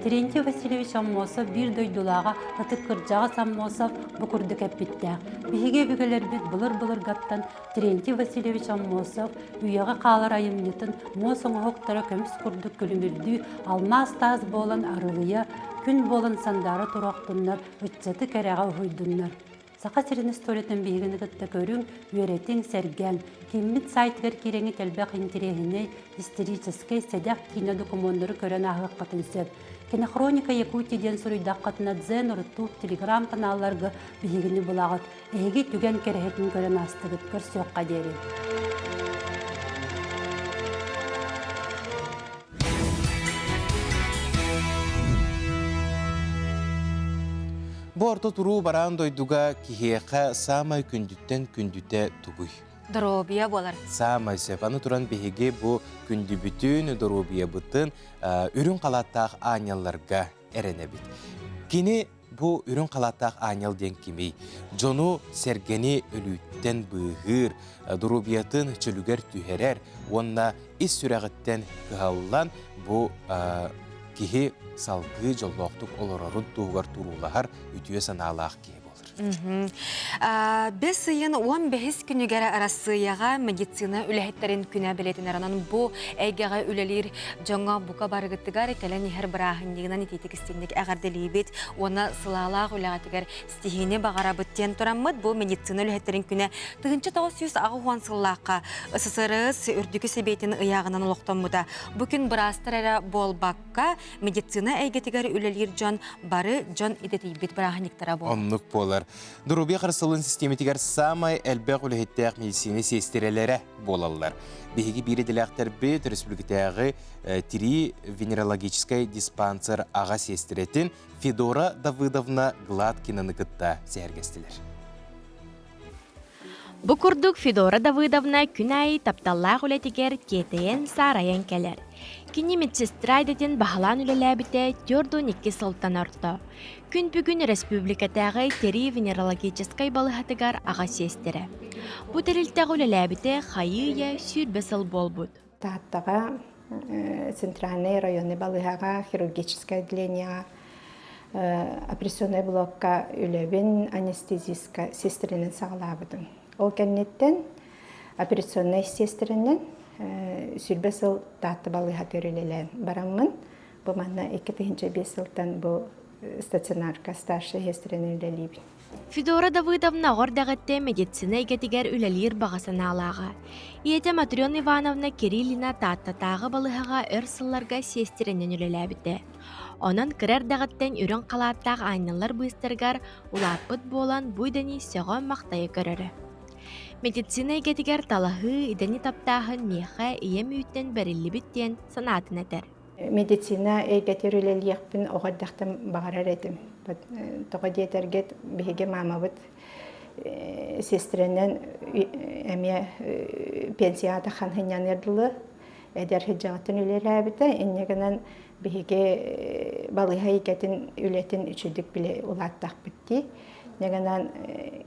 Терентий Васильевич Аммосов биир дойдулааҕа ытык кырдьаҕас Аммосов бу курдук эппиттээх. Биһиги өбүгэлэрбит былыр-былыргаттан Терентий Васильевич Аммосов үйэҕэ хаалар айымньытын муос оҥоһуктара көмүс курдук күлүмүрдүү алмаас таас буолан арылыйа, күн буолан сандаара туруохтуннар, ыччаты кэрэҕэ уһуйдуннар. Саха сирин историятын биһигини кытта көрүҥ, үөрэтиҥ, сэргээҥ. Кииммит сайтыгар киирэҥҥит элбэх интэриэһинэй, историческай, сэдэх киинэ докумуоннары көрөн ааһыаххытын сөп. Кинохроника Якутии диэн суруйдаххытына Дзен, Рутуб, Телеграм-каналларга биһигини булаҕыт. Эһиги түгэн кэрэһитин көрөн аастыгыт. Көрсүөххэ диэри. Бу орто туруу бараан дойдуга киһиэхэ саамай күндүттэн күндүтэ тугуй? Доруобуйа буолар. Саамай сөп. Аны туран биһиги бу күндүбүтүн, доруобуйабытын үрүҥ халааттаах аанньалларга эрэнэбит. Кини бу үрүҥ халааттаах аанньал диэн кимий? Дьону сэргэни өлүүттэн быыһыыр, доруобуйатын чөлүгэр түһэрэр уонна ис сүрэҕиттэн кыһаллан бу киһи салгыы дьоллоохтук олорорун туһугар туруулаһар үтүө санаалаах киһи буолар. Бэс ыйын 15 күнүгэр Арассыыйаҕа медицина үлэһиттэрин күнэ бэлиэтэнэр. Онон бу эйгэҕэ үлэлиир дьоҥҥо бука барыгытыгар кэлэн иһэр бырааһынньыгынан итиитик истиҥник эҕэрдэлиибит уонна сылаалаах үлэҕитигэр ситиһиини баҕарабыт диэн тураммыт бу медицина үлэһиттэрин күнэ 1980 сыллаахха СССР Үрдүкү Сэбиэтин ыйааҕынан олохтоммута. Бу күн быраастар эрэ буолбакка, медицина эйгэтигэр үлэлиир дьон бары дьон идэтийбит бырааһынньыктара буолар. Оннук буолар. Доруобуйа харыстабылын систиэмэтигэр саамай элбэх үлэһиттээх медицина сиэстэрэлэрэ буолаллар. Биһиги биир идэлээхтэрбит республикатааҕы тирии венерологическай диспансер аҕа сиэстэрэтин Федора Давыдовна Гладкинаны кытта сэһэргэстилэр. Бу курдук Федора Давыдовна күн аайы тапталлаах үлэтигэр тиэтэйэн, саарайан кэлэр. Кини медсестра идэтин баһылаан үлэлээбитэ 42 сылтан орто. Күн бүгүн республикатааҕы тирии венерологическай балыыһатыгар аҕа сиэстэрэ. Бу тэрилтэҕэ үлэлээбитэ хайыы-үйэ 20 сыл буолбут. Тааттаҕа центральнай районный балыыһаҕа хирургическай отделениеҕа операционнай блокка үлэбин анестезистка сестринэн саҕалаабытым. Ол кэнниттэн операционнай сестринэн 20 сыл Таатта балыыһатыгар үлэлээн бараммын, бу манна 2005 сылтан бу стационарка старшай сестринэн үлэлиибин. Федора Давыдовна оҕо эрдэҕиттэн медицина эйгэтигэр үлэлиир баҕа санаалааҕа. Ийэтэ Матрена Ивановна Кириллина Тааттатааҕы балыыһаҕа өр сылларга сиэстэрэнэн үлэлээбитэ. Онон кыра эрдэҕиттэн үрүҥ халааттаах аанньаллар быыстарыгар улааппыт буолан бу идэни сөҕө-махтайа көрөрө. Медицина эйгэтигэр талаһыы, идэни таптааһын миэхэ ийэм үүттэн бэриллибит диэн санаатын этэр. Медицина эйгэтигэр үлэлиэхпин оҕо эрдэхтэн баҕарар этим. Тоҕо диэтэргит, биһиги маамабыт сестрэнэн эмиэ пенсияҕа таххан сынньаныар дылы эдэр сылдьаҕыттан үлэлээбитэ. Инньэ гынан биһиги балыыһа эйгэтин үлэтин үчүгдүк билэ улааттахпыт дии. Инньэ гынан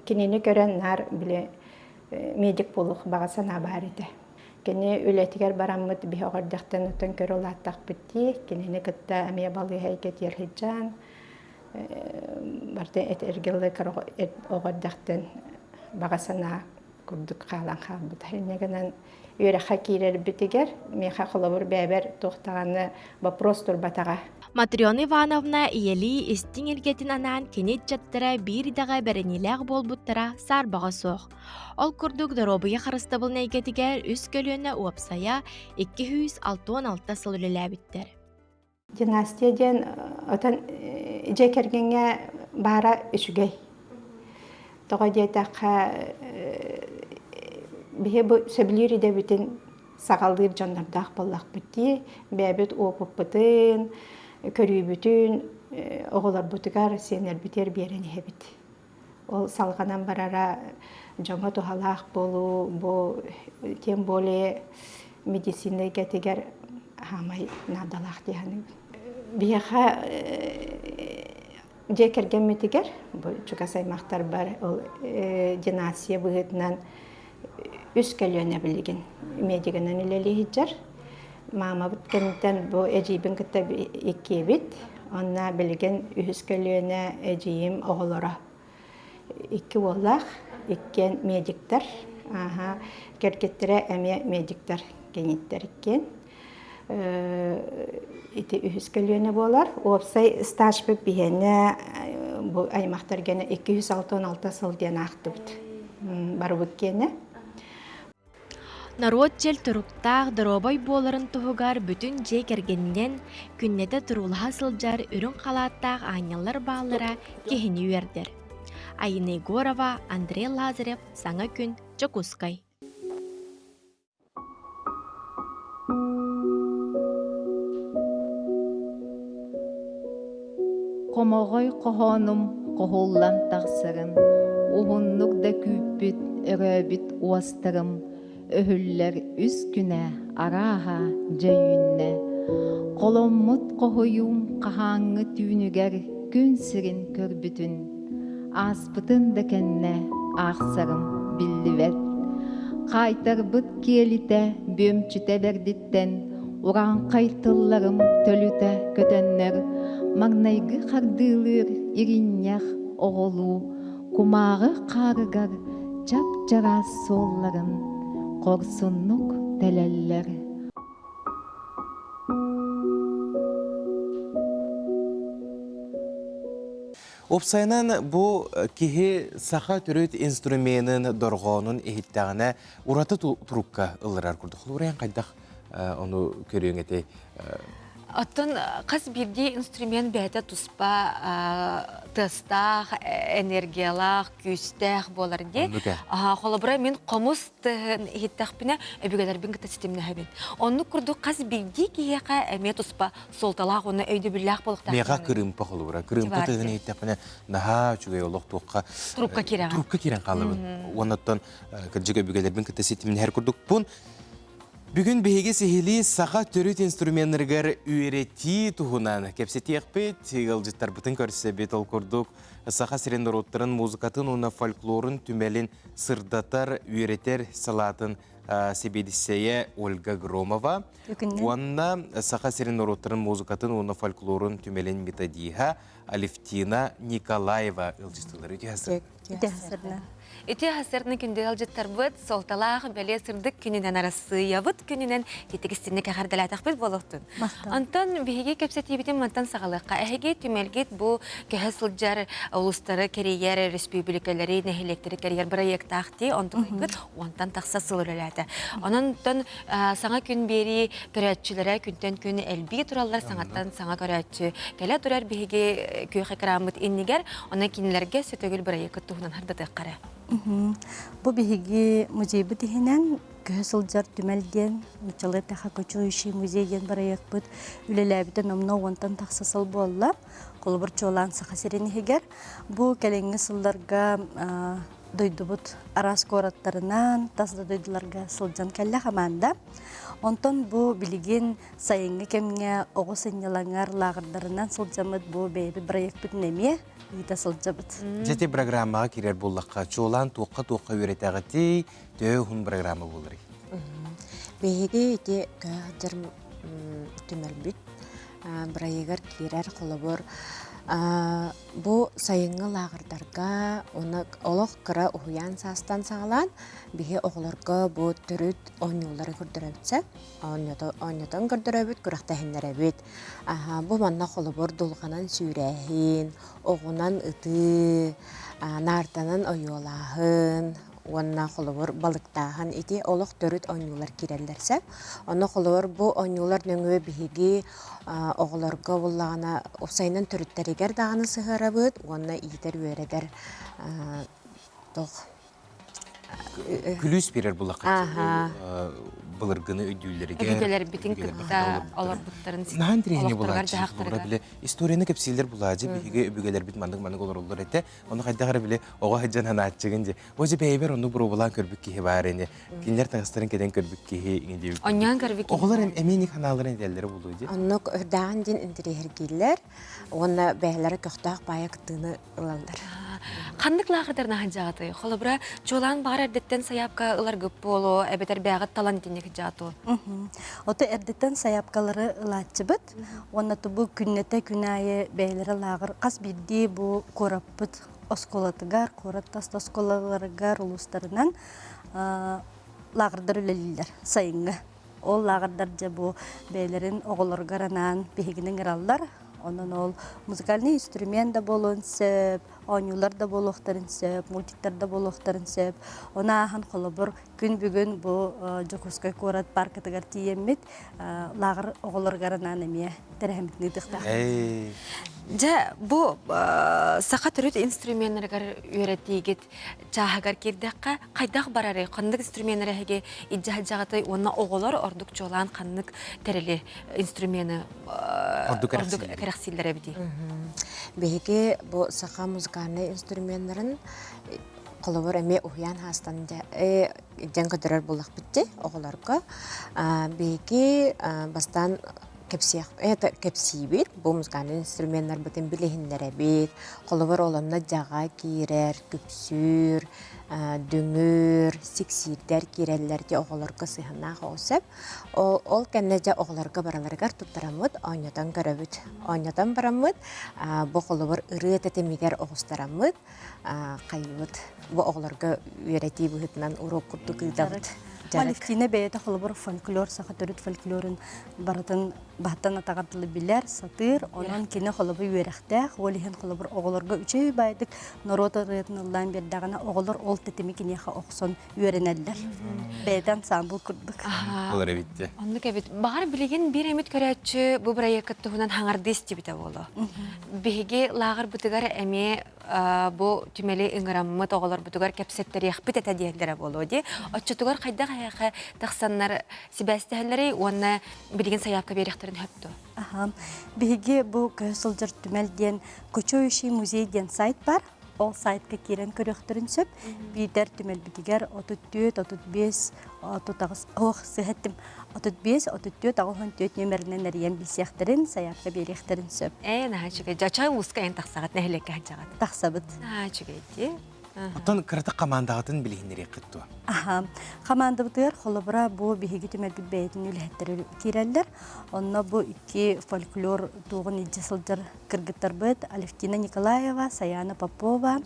кинини көрөн наар били медик буолуох баҕа санаа баар этэ. Кини үлэтигэр бараммыт биһи оҕо эрдэхтэн оттон көрө улааттахпыт дии. Кинини кытта эмиэ балыыһа эйгэтигэр сылдьан барыта этэргэ оҕо эрдэхтэн баҕа санаа курдук хаалан хаалбыта. Инньэ гынан үөрэххэ киирэрбитигэр миэхэ холобур бэйэбэр туох даҕаны вопрос турбатаҕа. Матрена Ивановна ийэлии истиҥ илгэтин анаан кини ыччаттара биир идэҕэ бэриниилээх буолбуттара саарбаҕа суох. Ол курдук доруобуйа харыстабылын эйгэтигэр үс көлүөнэ уопсайа 266 сыл үлэлээбиттэр. Династия диэн отон дьиэ кэргэҥҥэ баара үчүгэй. Тоҕо диэтэххэ биһи бу сөбүлүүр идэбитин саҕалыыр дьоннордоох буоллахпыт дии. Бэйэбит уопуппутун, көрүүбүтүн оҕолорбутугар, сиэннэрбитигэр биэрэн иһэбит. Ол салҕанан барара дьоҥҥо туһалаах буолуу, бу тем более медицина эйгэтигэр хаамай наадалаах дии саныыбын. Биһиэхэ дьиэ кэргэммитигэр бу чугас аймахтарбар ол династия быһыытынан үс көлүөнэ билигин медигынан үлэлии сылдьар. Маамабыт кэнниттэн бу эдьиийбин кытта иккиэбит. Онно билигин үһүс көлүөнэ эдьиийим оҕолоро. Икки уоллаах, иккиэн медиктэр. Ааһа, кэргэттэрэ эмиэ медиктэр, кэнниттэр иккиэн. Ити үһүс көлүөнэ буолар. Уопсай стажбыт биһиэнэ бу аймахтар гэнэ 266 сыл диэн аахтыбыт. Барыбыт киэнэ. Норуот чөл туруктаах, доруобай буоларын туһугар бүтүн дьиэ кэргэнинэн күннэтэ туруулаһа сылдьар үрүҥ халааттаах аанньаллар бааллара киһини үөрдэр. Айына Егорова, Андрей Лазарев, Саҥа күн, Дьокуускай. Хомоҕой хоһоонум хоһуллан тахсарын, Уһуннук да күүппүт өрөөбүт уостарым өһүллэр үс күнэ арааһа дьэ үүннэ. Холоммут хоһуйуум хаһааҥҥы түүнүгэр күн сирин көрбүтүн, ааспытын да кэннэ аахсарым биллибэт. Хаайтарбыт киэлитэ бүөмчүтэ бэрдиттэн урааҥхай тылларым төлүтэ көтөннөр, маҥнайгы хардыылыыр иринньэх оҕолуу кумааҕы хаарыгар чап-чараас суолларын хорсуннук тэлэллэр. Уопсайынан бу киһи саха төрүт инструменын дорҕоонун иһиттэҕинэ ураты турукка ылларар курдук. Холобура хайдах ону көрүөҥ этэй? Оттон хас биирдии инструмент бэйэтэ туспа тыастаах, энергиялаах, күүстээх буолар дии. Холобура, мин хомус тыаһын иһиттэхпинэ, өбүгэлэрбин кытта ситимнэһэбин. Оннук курдук хас биирдии киһиэхэ эмиэ туспа суолталаах уонна өйдөбүллээх буолуохтаах. Миэхэ кырыымпа холобура. Кырыымпа тыаһын иһиттэхпинэ, наһаа үчүгэй олох туохха Трубка киирэн. Трубка киирэн хаалабын. Уонна кырдьык өбүгэлэрбин кытта ситимнэһэр курдукпун. Бүгүн биһиги сиһилии саха төрүт инструменнарыгар үөрэтии туһунан кэпсэтиэхпит, ыалдьыттарбытын көрсөбүт. Ол курдук, Саха сирин норуоттарын музыкатын уонна фольклорун түмэлин сырдатар, үөрэтэр салаатын сэбиэдиссэйэ Ольга Громова уонна Саха сирин норуоттарын музыкатын уонна фольклорун түмэлин методиһа Алевтина Николаева ыалдьыттылар. Үтүө Үтүө сарсыарданы күндү ыалдьыттарбыт, суолталаах бэлиэ сырдык күнүнэн Арассыыйабыт күнүнэн итигистинник эҕэрдэлээтэхпит буолуохтун. Онтон биһиги кэпсэтиибитин мантан саҕалыахха. Эһиги түмэлгит бу көһө сылдьар улуустары кэрийэр, республикалары, нэһилиэктэри кэрийэр бырайыактаах дии, онтукайгыт уонтан тахса сыл үлэлээтэ. Онон саҥа күн биэрии көрөөччүлэрэ күнтэн күн элбии тураллар, саҥаттан саҥа көрөөччү кэлэ турар биһиги күөх экраммыт иннигэр. Онон кинилэргэ сөтөгүл бырайыакыт туһунан хардатыахха эрэ. Бу биһиги музейбыт иһинэн көһө сылдьар түмэл диэн нууччалыы эттэххэ кочующий музей диэн бырайыакпыт үлэлээбитэ номнуо уонтан тахса сыл буолла. Холобур, чуолаан Саха сирин иһигэр. Бу кэлиҥҥи сылларга дойдубут араас куораттарынан, тас да дойдуларга сылдьан кэллэ хамаанда. Онтон бу билигин сайыҥҥы кэмҥэ оҕо сынньалаҥар лааҕырдарынан сылдьаммыт бу бэйэбит бырайыакпытын эмиэ ыыта сылдьабыт. Дьэ ити программаҕа киирэр буоллахха, чуолаан туохха-туохха үөрэтэҕитий, төһө уһун программа буоларый? Биһиги ити көһө сылдьар түмэлбит бырайыагар киирэр холобур бу сайыҥҥы лааҕырдарга уонна олох кыра уһуйаан саастан саҕалаан биһи оҕолорго бу төрүт оонньуулары көрдөрөбүт сөп оонньотон көрдөрөбүт күрэхтэһиннэрэбит бу манна холобур дулҕанан сүүрээһин оҕунан ытыы наартанан ойуолааһын уонна холобур балыктааһын ити олох төрүт оонньуулар киирэллэр сөп. Онно холобур бу оонньуулар нөҥүө биһиги оҕолорго буллаҕына уопсайынан төрүттэригэр даҕаны сыһыарабыт уонна иитэр-үөрэтэр туох Күлүүс биэрэр буллахха былыргыны өйдүүллэригэр өбүгэлэрбитин кытта олорбуттарын Наһаа интэриэһинэй булааччы били историяны кэпсииллэр булааччы биһиги өбүгэлэрбит маннык-маннык олороллор этэ ону хайдах эрэ били оҕо сылдьан санааччыгын дии О дьэ бэйэбэр оннук боруобалаан көрбүт киһи баар ини. Кинилэр таҥастарын кэтэн көрбүт киһи ини диэбит. Онньоон көрбүт киһи. Оҕолор эмиэ ини ханааларын этэллэрэ буолуо дии. Оннук үрдээҕин диэн интэриэһиргииллэр уонна бэйэлэрэ көхтөөх баайа кыттыыны ылаллар. Ханнык лааҕырдарына сылдьаҕытый? Холобура, чуолаан баҕар эрдэттэн сайаапка ыларгыт буолуо, эбэтэр бэйэҕит талан итинник сылдьаҕыт Ото эрдэттэн сайаапкалары ылааччыбыт. Уонна бу күннэтэ күн аайы бэйэлэрэ лааҕыр хас биирдии бу куораппыт оскуолатыгар, куорат тас оскуолаларыгар, улуустарынан лааҕырдар үлэлииллэр сайыҥҥы. Ол лааҕырдар дьэ бу бэйэлэрин оҕолоругар анаан биһигини ыҥыраллар. Онон ол музыкальный инструмент да буолуон сөп, оонньуулар да буолуохтарын сөп, мультиктар да буолуохтарын сөп. Ону ааһан холобур күн бүгүн бу Дьокуускай куорат паркатыгар тиийэммит лааҕыр оҕолоругар анаан эмиэ тэрээһиммитин ыытыахтаахпыт. Дьэ, бу саха төрүт инструменнарыгар үөрэтиигит чааһыгар киирдэххэ, хайдах барарый? Ханнык инструменнары эһиги илдьэ сылдьаҕытый уонна оҕолор ордук чуолаан ханнык тэрили, инструмены ордук кэрэхсииллэр эбитий? Биһиги бу саха музыкальнай инструменнарын Холобур эмиэ уһуйаан хаастан дьэн көтөрөр буоллахпыт дии оҕолорго. Биһиги бастаан кэпсиэх это кэпсиибит, бу музыкальнай инструменнарбытын билиһиннэрэбит. Холобур, ол онно дьаҕа киирэр, күпсүүр, дүҥүр, сиксиирдэр киирэллэр дии оҕолорго сыһыаннаах оҕо сөп. Ол кэннэ дьэ оҕолорго барыларыгар туттараммыт, оонньотон көрөбүт. Оонньотон бараммыт, бу холобур ырыа тэтимигэр оҕустараммыт, хайыыбыт. Бу оҕолорго үөрэтии быһыытынан уруок курдук ыытабыт. Алевтина бэйэтэ холобур фольклор, саха төрүт фольклорун барытын баһыттан атаҕар дылы билэр, сатыыр. Онон кини холобур үөрэхтээх, ол иһин холобур оҕолорго үчүгэй баайдык норуот ырыатын ыллаан биэрдэҕинэ, оҕолор ол тэтими киниэхэ охсон үөрэнэллэр. Бэйэтэ ансаамбыл курдук. Болар эбит. Оннук эбит. Баҕар билигин биир эмит көрөөччү бу бырайыакка туһунан хаҥардыы истибитэ буолуо. Биһиги лааҕырбытыгар эмиэ бу түмэли ыҥыраммыт оҕолорбутугар кэпсэттэриэхпит этэ диэллэрэ буолуо дии. Оччотугар хайдах эһиэхэ тахсаннар сибээстэһэллэрий уонна билигин сайаапка биэриэхтэрин сөп дуо? Аха. Биһиги бу көһө сылдьар түмэл диэн Кочующий музей диэн сайт бар. Ол сайтка киирэн көрүөхтэрин сөп. Биитэр түмэлбитигэр 34, 35, 38, ох, сыһаттым. 35, 34, 84 нүөмэринэн эрийэн билсиэхтэрин, сайаапка биэриэхтэрин сөп. Ээ, наһаа үчүгэй. Дьачай улууска эн тахсаҕыт, нэһилиэккэ сылдьаҕыт. Тахсабыт. Наһаа үчүгэй дии. Оттон кыратык хамаандаҕытын билиһиннэриэххит дуо? Аха. Хамаандабытыгар холобура бу биһиги түмэлбит бэйэтин үлэһиттэрэ киирэллэр. Онно бу икки фольклор туоҕун илдьэ сылдьар кыргыттарбыт Алевтина Николаева, Саяна Попова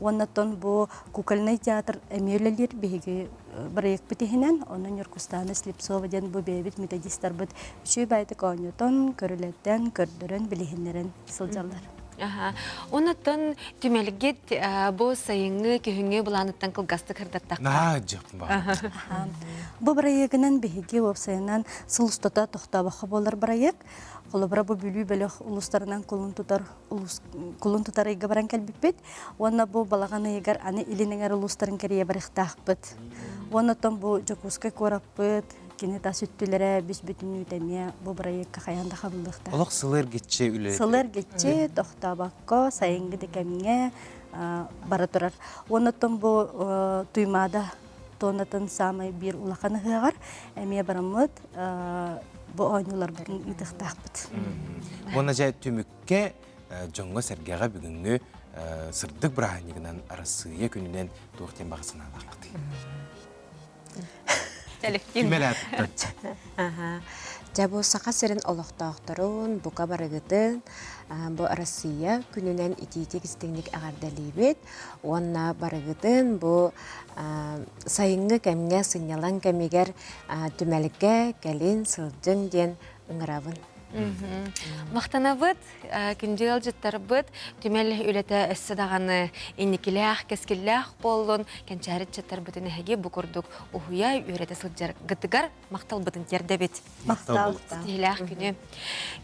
уонна оттон бу кукольнай театр эмиэ үлэлиир биһиги бырайыакпыт иһинэн. Онно Ньургустаана Слепцова диэн бу бэйэбит методистарбыт үчүгэй баайдык оонньотон, көрүлэтэн, көрдөрөн, билиһиннэрэн сылдьаллар. Аха. Оннуттан түмэлгит бу сайыҥҥы, күһүҥҥү былааныттан кылгастык сырдаттахха. Наһаа дьыппын баҕар. Бу бырайыагынан биһиги уопсайынан сыл устата тохтообоххо буолар бырайыак. Холобура, бу Бүлүү бөлөх улуустарынан кулун тутар улуус кулун тутар ыйга баран кэлбиппит. Уонна бу балаҕан ыйыгар аны Илин эҥэр улуустарын кэрийэ барыахтаахпыт. Уонна оттон бу Дьокуускай куораппыт, кини тас өттүлэрэ бүс бүтүннүүтэ эмиэ бу бырайыакка хайаан да хабыллыахтаах. Олох сылы эргиччи үлэлэтэр. Сылы эргиччи тохтообокко сайыҥҥы да кэмҥэ бара турар. Уонна оттон бу Туймаада туонатын саамай биир улахан ыһыаҕар эмиэ бараммыт бу оонньууларбытын ыытыахтаахпыт. Уонна дьэ түмүккэ дьоҥҥо-сэргэҕэ бүгүҥҥү сырдык бырааһынньыгынан Арассыыйа күнүнэн туох диэн баҕа санаалааххытый? Дьэ бу Саха сирин олохтоохторун, бука барыгытын бу Россия күнүнэн итиитик истиҥник эҕэрдэлиибит уонна барыгытын бу сайыҥҥы кэмҥэ сынньалаҥ кэмигэр түмэлгэ кэлин сылдьыҥ диэн ыҥырабын. Махтанабыт, күндү ыалдьыттарбыт, түмэл үлэтэ өссө даҕаны инникилээх, кэскиллээх буоллун, кэнчээри ыччаттарбытын эһиги бу курдук уһуйа үөрэтэ сылдьаргытыгар махталбытын тиэрдэбит. Махтал. Ситиһилээх күнү.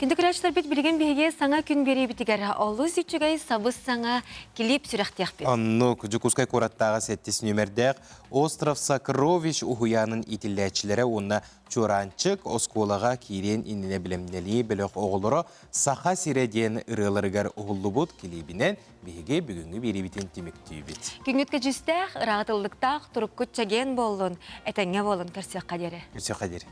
Күндү көрөөччүлэрбит билигин биһиги саҥа күн биэриибитигэр олус үчүгэй сабыс-саҥа клип сүрэхтиэхпит. Оннук Дьокуускай куораттааҕы сэттис нүөмэрдээх Остров Сокровищ уһуйаанын иитиллээччилэрэ уонна Чуораанчык оскуолаҕа киириэн иннинэ бэлэмнэнии бөлөх оҕолоро Саха сирэ диэн ырыаларыгар уһуллубут килиибинэн биһиги бүгүҥҥү биэриибитин түмүктүүбүт. Күҥҥүт көдьүүстээх, ыраатыллыктаах, туруккут чэгиэн буоллун, этэҥҥэ буолун көрсүөххэ диэри. Көрсүөххэ диэри.